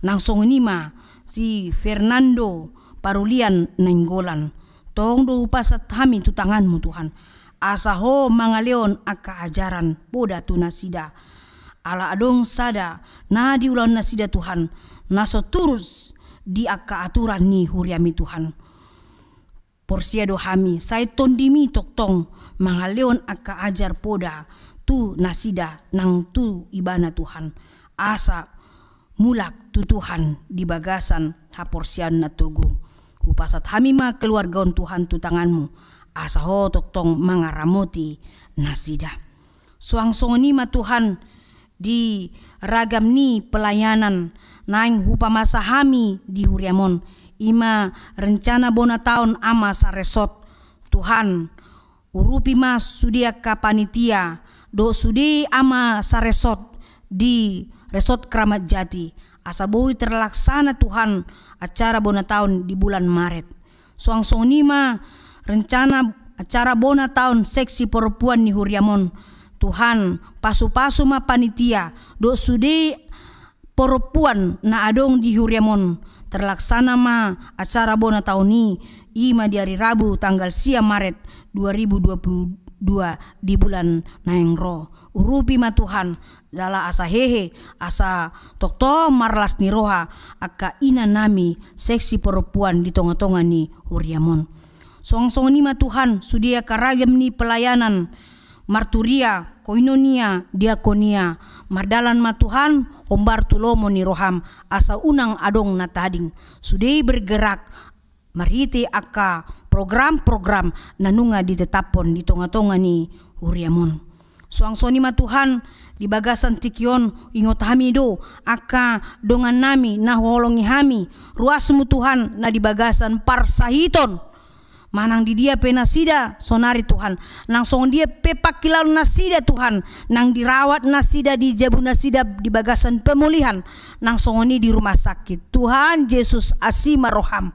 Nang songon i ma si Fernando Parulian Nainggolan, tong do hupasahat hami tu tanganMu Tuhan, asa Ho mangalehon angka ajaran poda tu nasida. Ala adong sada na diulahon nasida Tuhan, na so turus di angka aturan ni huriaMi Tuhan. Porsea do hami, sai TondiMi tongtong mangalehon angka ajar poda tu nasida nang tu Ibana Tuhan, asa mulak tu Tuhan di bagasan haporseaon na togu. Hupasahat hami ma keluarga on Tuhan tu tanganMu, asa Ho tongtong mangaramoti nasida. Suang songon i ma Tuhan, di ragam ni pelayanan naeng hupamasa hami di huriaM on, i ma rencana bona taon Ama Saresot. Tuhan, urupi ma sude angka panitia dohot sude Ama Saresot di Resort Kramat Jati, asa boi terlaksana Tuhan acara bona taon di bulan Maret. Suang songon i ma rencana acara bona taon seksi perempuan ni huriaM on. Tuhan, pasu-pasu ma panitia dohot sude perempuan na adong di huriaM on. Terlaksana ma acara bona taon i, i ma di ari Rabu tanggal sia Maret dua ribu dua puluh dua di bulan naeng ro. Urupi ma Tuhan, jala asa hehe, asa tongtong marlas ni roha angka inanami seksi perempuan di tonga-tonga ni huriaM on. Suang songon i ma Tuhan, sude angka ragam ni pelayanan, marturia, koinonia, diakonia, mardalan ma Tuhan hombar tu lomo ni rohaM, asa unang adong na tading. Sude bergerak marhite angka program-program na nunga ditetaphon di tonga-tonga ni huriaM on. Suang songon i ma Tuhan, di bagasan tingki on, ingot hami do angka dongannami na huholongi hami, ruasMu Tuhan na di bagasan parsahiton. Manang di dia pe nasida saonari Tuhan, nang songon dia pe pangkilalaon nasida Tuhan, nang dirawat nasida, dijabu nasida di bagasan pemulihan, nang songon i di rumah sakit. Tuhan Jesus, asi ma rohaM.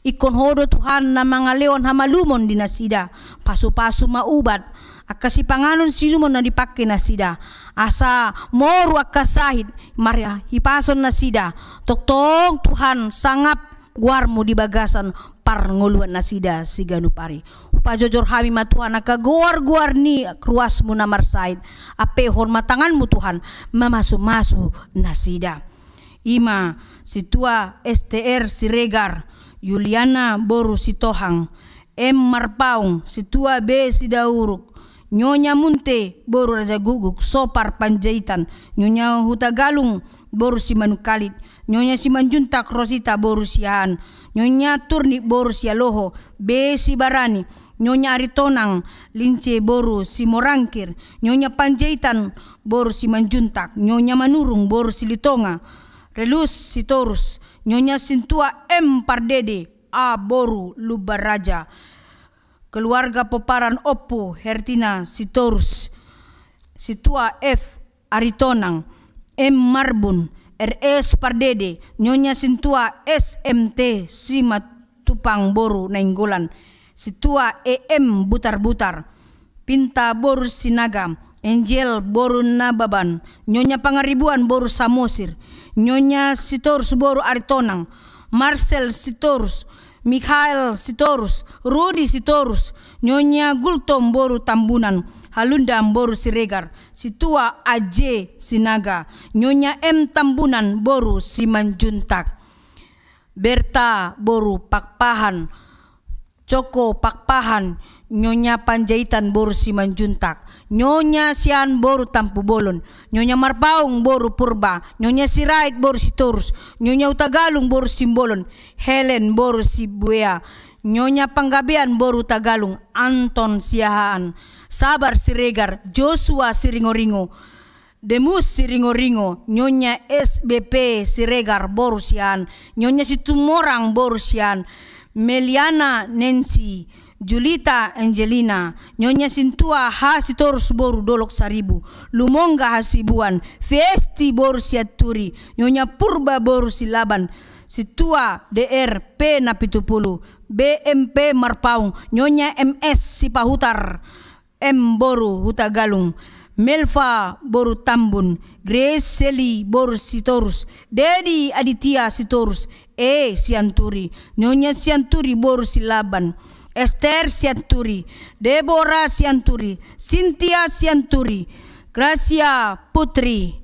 Ingkon Ho do Tuhan na mangalehon hamalumon di nasida. Pasu-pasu ma ubat, angka sipanganon siinumon na dipangke nasida, asa moru angka sahit, marhipason nasida. Tongtong Tuhan, sangap goarMu di bagasan parngoluan nasida siganup ari. Hupajojor hami ma Tuhan angka goar-goar ni ruasMu na marsahit. Ampehon ma tanganMu Tuhan, mamasu-masu nasida. I ma Sintua Ester Siregar, Yuliana boru Sitohang, M Marpaung, Sintua B Sidauruk, Nyonya Munte boru Rajagukguk, Sopar Panjaitan, Nyonya Hutagalung boru Simanungkalit, Nyonya Simanjuntak Rosita boru Siahaan, Nyonya Turnip boru Sialoho, B Sibarani, Nyonya Aritonang, Lince boru Simorangkir, Nyonya Panjaitan boru Simanjuntak, Nyonya Manurung boru Silitonga, Relus Sitorus, Nyonya Sintua M Pardede, A boru Lumban Raja, keluarga pomparan Ompu Hertina Sitorus, Sintua F Aritonang, M Marbun, R S Pardede, Nyonya Sintua S M T Simatupang boru Nainggolan, Sintua E M Butarbutar, Pinta boru Sinaga, Angel boru Nababan, Nyonya Pangaribuan boru Samosir, Nyonya Sitorus boru Aritonang, Marcel Sitorus, Mikhail Sitorus, Rudi Sitorus, Nyonya Gultom boru Tambunan, Halundam boru Siregar, Sintua A J Sinaga, Nyonya M Tambunan boru Simanjuntak, Berta boru Pakpahan, Coko Pakpahan, Nyonya Panjaitan boru Simanjuntak, Nyonya Siahaan boru Tampubolon, Nyonya Marpaung boru Purba, Nyonya Sirait boru Sitorus, Nyonya Hutagalung boru Simbolon, Helen boru Sibuea, Nyonya Panggabean boru Tagalung, Anton Siahaan, Sabar Siregar, Joshua Siringoringo, Demus Siringoringo, Nyonya S B P Siregar boru Siahaan, Nyonya Situmorang boru Siahaan, Meliana Nancy, Julita Angelina, Nyonya Sintua H. Sitorus boru Dolok Saribu, Lumongga Hasibuan, Festi boru Sianturi, Nyonya Purba boru Silaban, Sintua D R P Napitupulu, B M P Marpaung, Nyonya M S Sipahutar, M boru Hutagalung, Melva boru Tambun, Grace Seli boru Sitorus, Dedi Aditya Sitorus, E Sianturi, Nyonya Sianturi boru Silaban, Esther Sianturi, Deborah Sianturi, Cynthia Sianturi, Gracia Putri,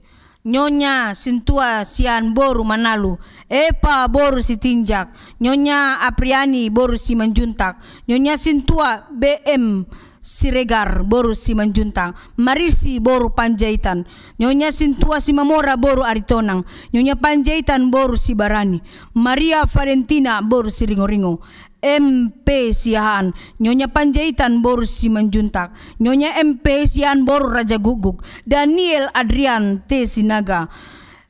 Nyonya Sintua sian boru Manalu, Epa boru Sitinjak, Nyonya Apriani boru Simanjuntak, Nyonya Sintua B M Siregar boru Simanjuntak, Marisi boru Panjaitan, Nyonya Sintua Simamora boru Aritonang, Nyonya Panjaitan boru Sibarani, Maria Valentina boru Siringoringo, M P Siahaan, Nyonya Panjaitan boru Simanjuntak, Nyonya M P Siahaan boru Rajagukguk, Daniel Adrian T Sinaga,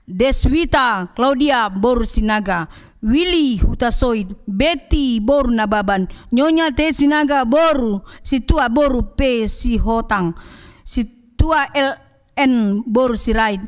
Deswita Claudia boru Sinaga, Willy Hutasoit, Betty boru Nababan, Nyonya T Sinaga boru Sintua boru P Sihotang, Sintua L N boru Sirait,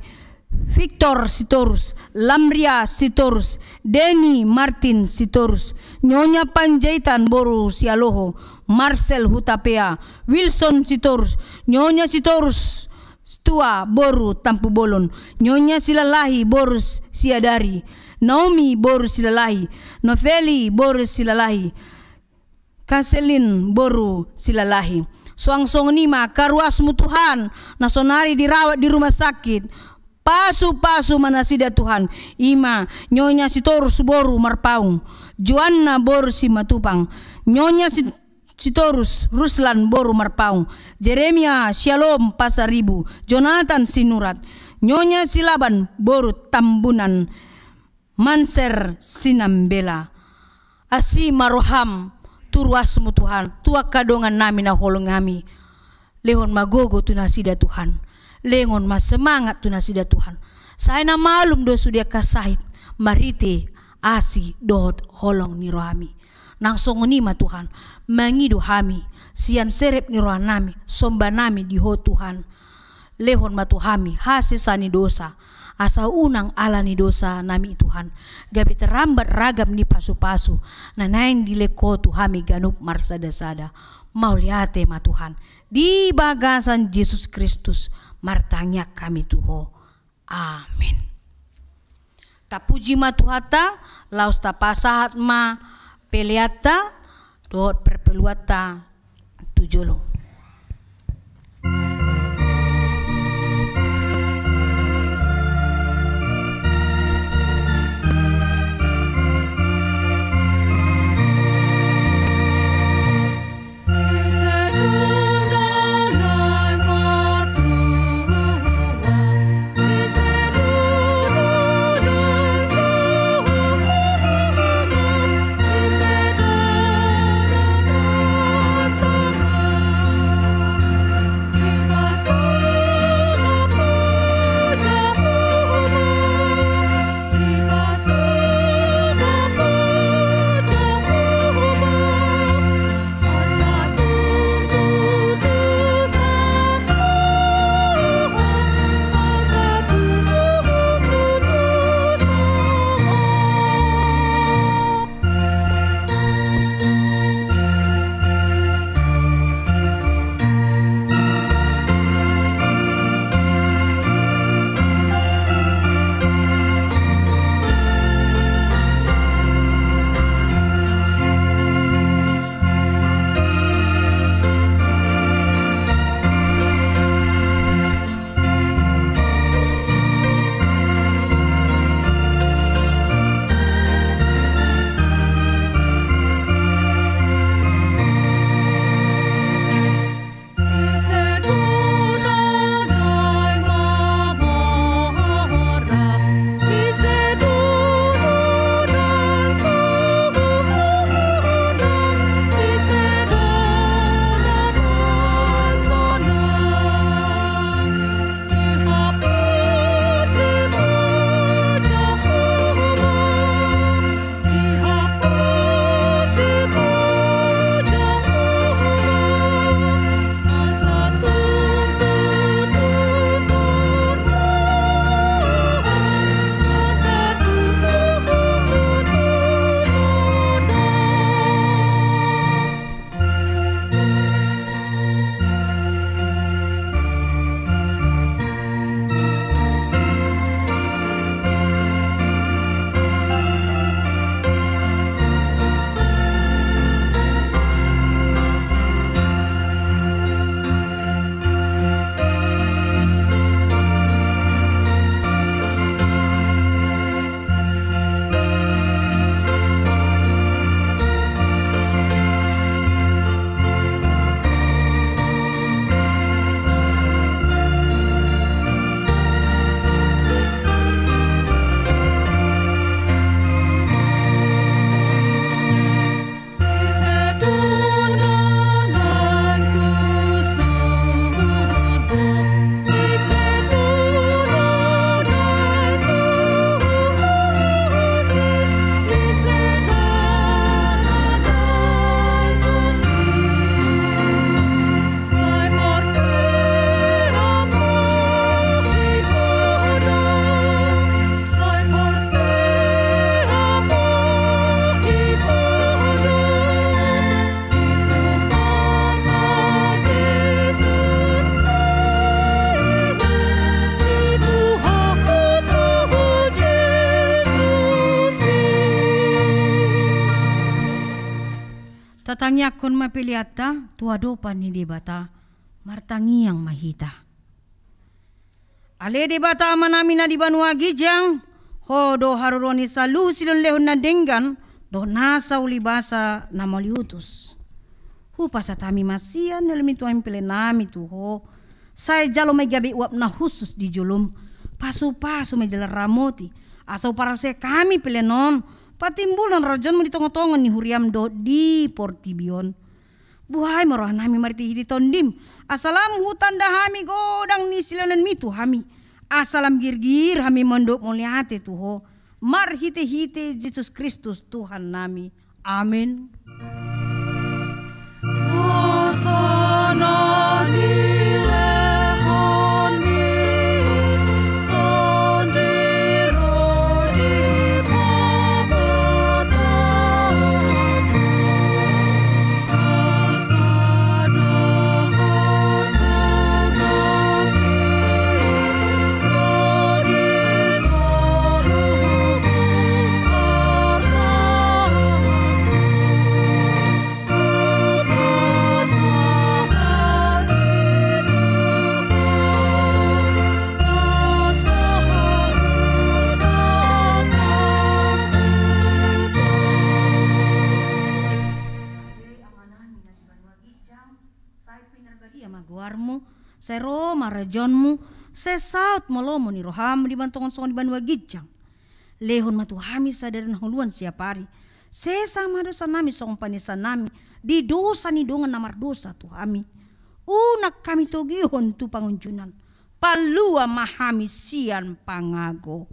Victor Sitorus, Lamria Sitorus, Denny Martin Sitorus, Nyonya Panjaitan boru Sialoho, Marcel Hutapea, Wilson Sitorus, Nyonya Sitorus Sintua boru Tampubolon, Nyonya Silalahi boru Siadari, Naomi boru Silalahi, Noveli boru Silalahi, Kaselin boru Silalahi. Suang songon i ma karuasmu Tuhan, na sonari dirawat di rumah sakit. Pasu-pasu ma nasida Tuhan. I ma Nyonya Sitorus boru Marpaung, Joanna boru Simatupang, Nyonya Si-, Sitorus Ruslan boru Marpaung, Jeremia Shalom Pasaribu, Jonathan Sinurat, Nyonya Silaban boru Tambunan, Manser Sinambela. Asi ma roham tu ruasmu Tuhan, tu angka dongannami na holong hami. Lehon ma gogo tu nasida Tuhan. Lehon ma semangat tu nasida Tuhan. Sai na malum do sude angka sahit marhite asi dohot holong ni rohami. Nang songon i ma Tuhan, mangido hami sian serep ni rohanami, sombanami di Ho Tuhan. Lehon ma tu hami hasesaan ni dosa, asa unang ala ni dosanami Tuhan, gabe tarambat ragam ni pasu-pasu na naeng dilehon Ho tu hami ganup marsada-sada. Mauliate ma Tuhan. Di bagasan Jesus Kristus martangiang hami tu Ho. Amin. Tapuji ma Tuhanta, laos tapasahat ma peleanta dohot parpoloanta tu jolo. Tatangiangkon ma peleanta tu adopan ni Debata, martangiang ma hita. Ale Debata Amanami na di banua ginjang, Ho do haroro ni saluhut silehonlehon na denggan dohot nasa ulibasa na mauliutus. Hupasahat hami ma sian ni ulaonmi tu hami pelenami tu Ho, sai jalo ma i gabe uap na hushus di jolom, pasupasu ma i jala ramoti, asa huparasehon hami peleon on patimbulhon harajaonmu di tongatonga ni huriam dohot di portibi on. Buhai ma rohanami marhitehite Tondim, asa lam hutanda hami godang ni silehonlehonmi tu hami, asa lam girgir hami mandok mauliate tu Ho, marhitehite Jesus Kristus Tuhannami. Amen. Sai pinarbadia ma goarmu, sai ro ma harajaonmu, sai saut ma lomo ni roham di banua tonga on songon di banua ginjang. Lehon ma tu hami sadari na hangoluan siapari. Sesa ma dosanami songon panesanami di dosa ni dongan na mardosa tu hami. Unang hami togihon tu pangunjunan. Palua ma hami sian pangago.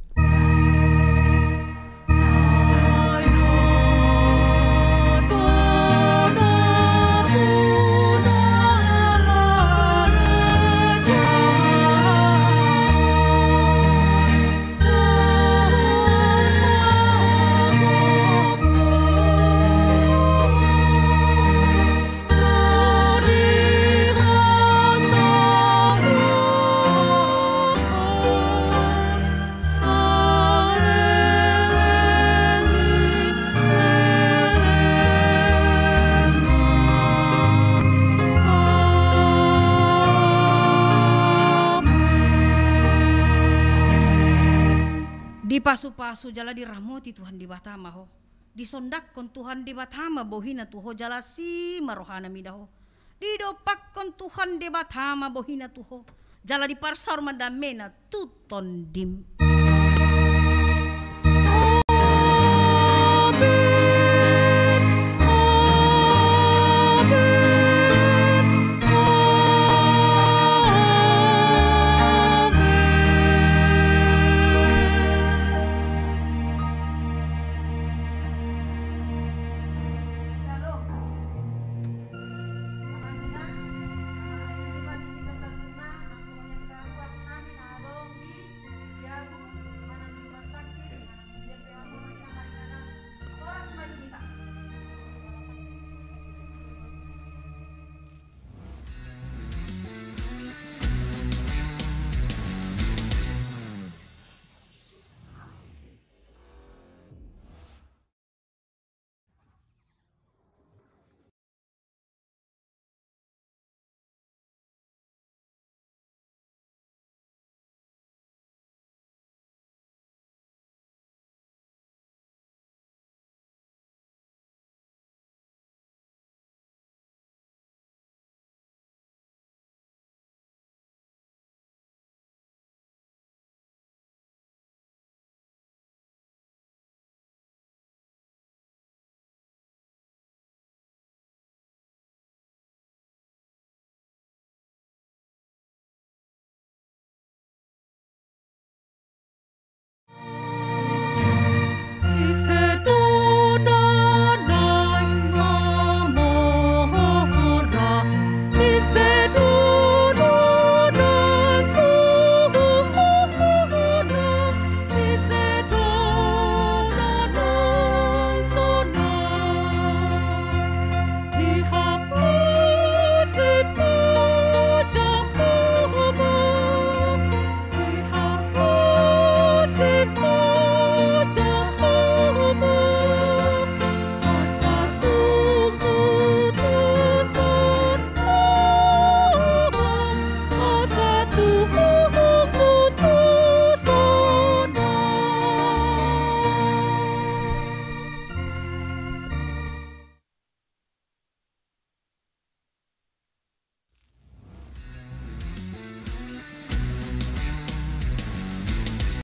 Dipasupasu jala diramoti Tuhan Debata ma ho. Disondanghon Tuhan Debata ma bohina tu ho jala asi ma rohana mida ho. Didompakhon Tuhan Debata ma bohina tu ho jala diparsaor ma damena tu tondim.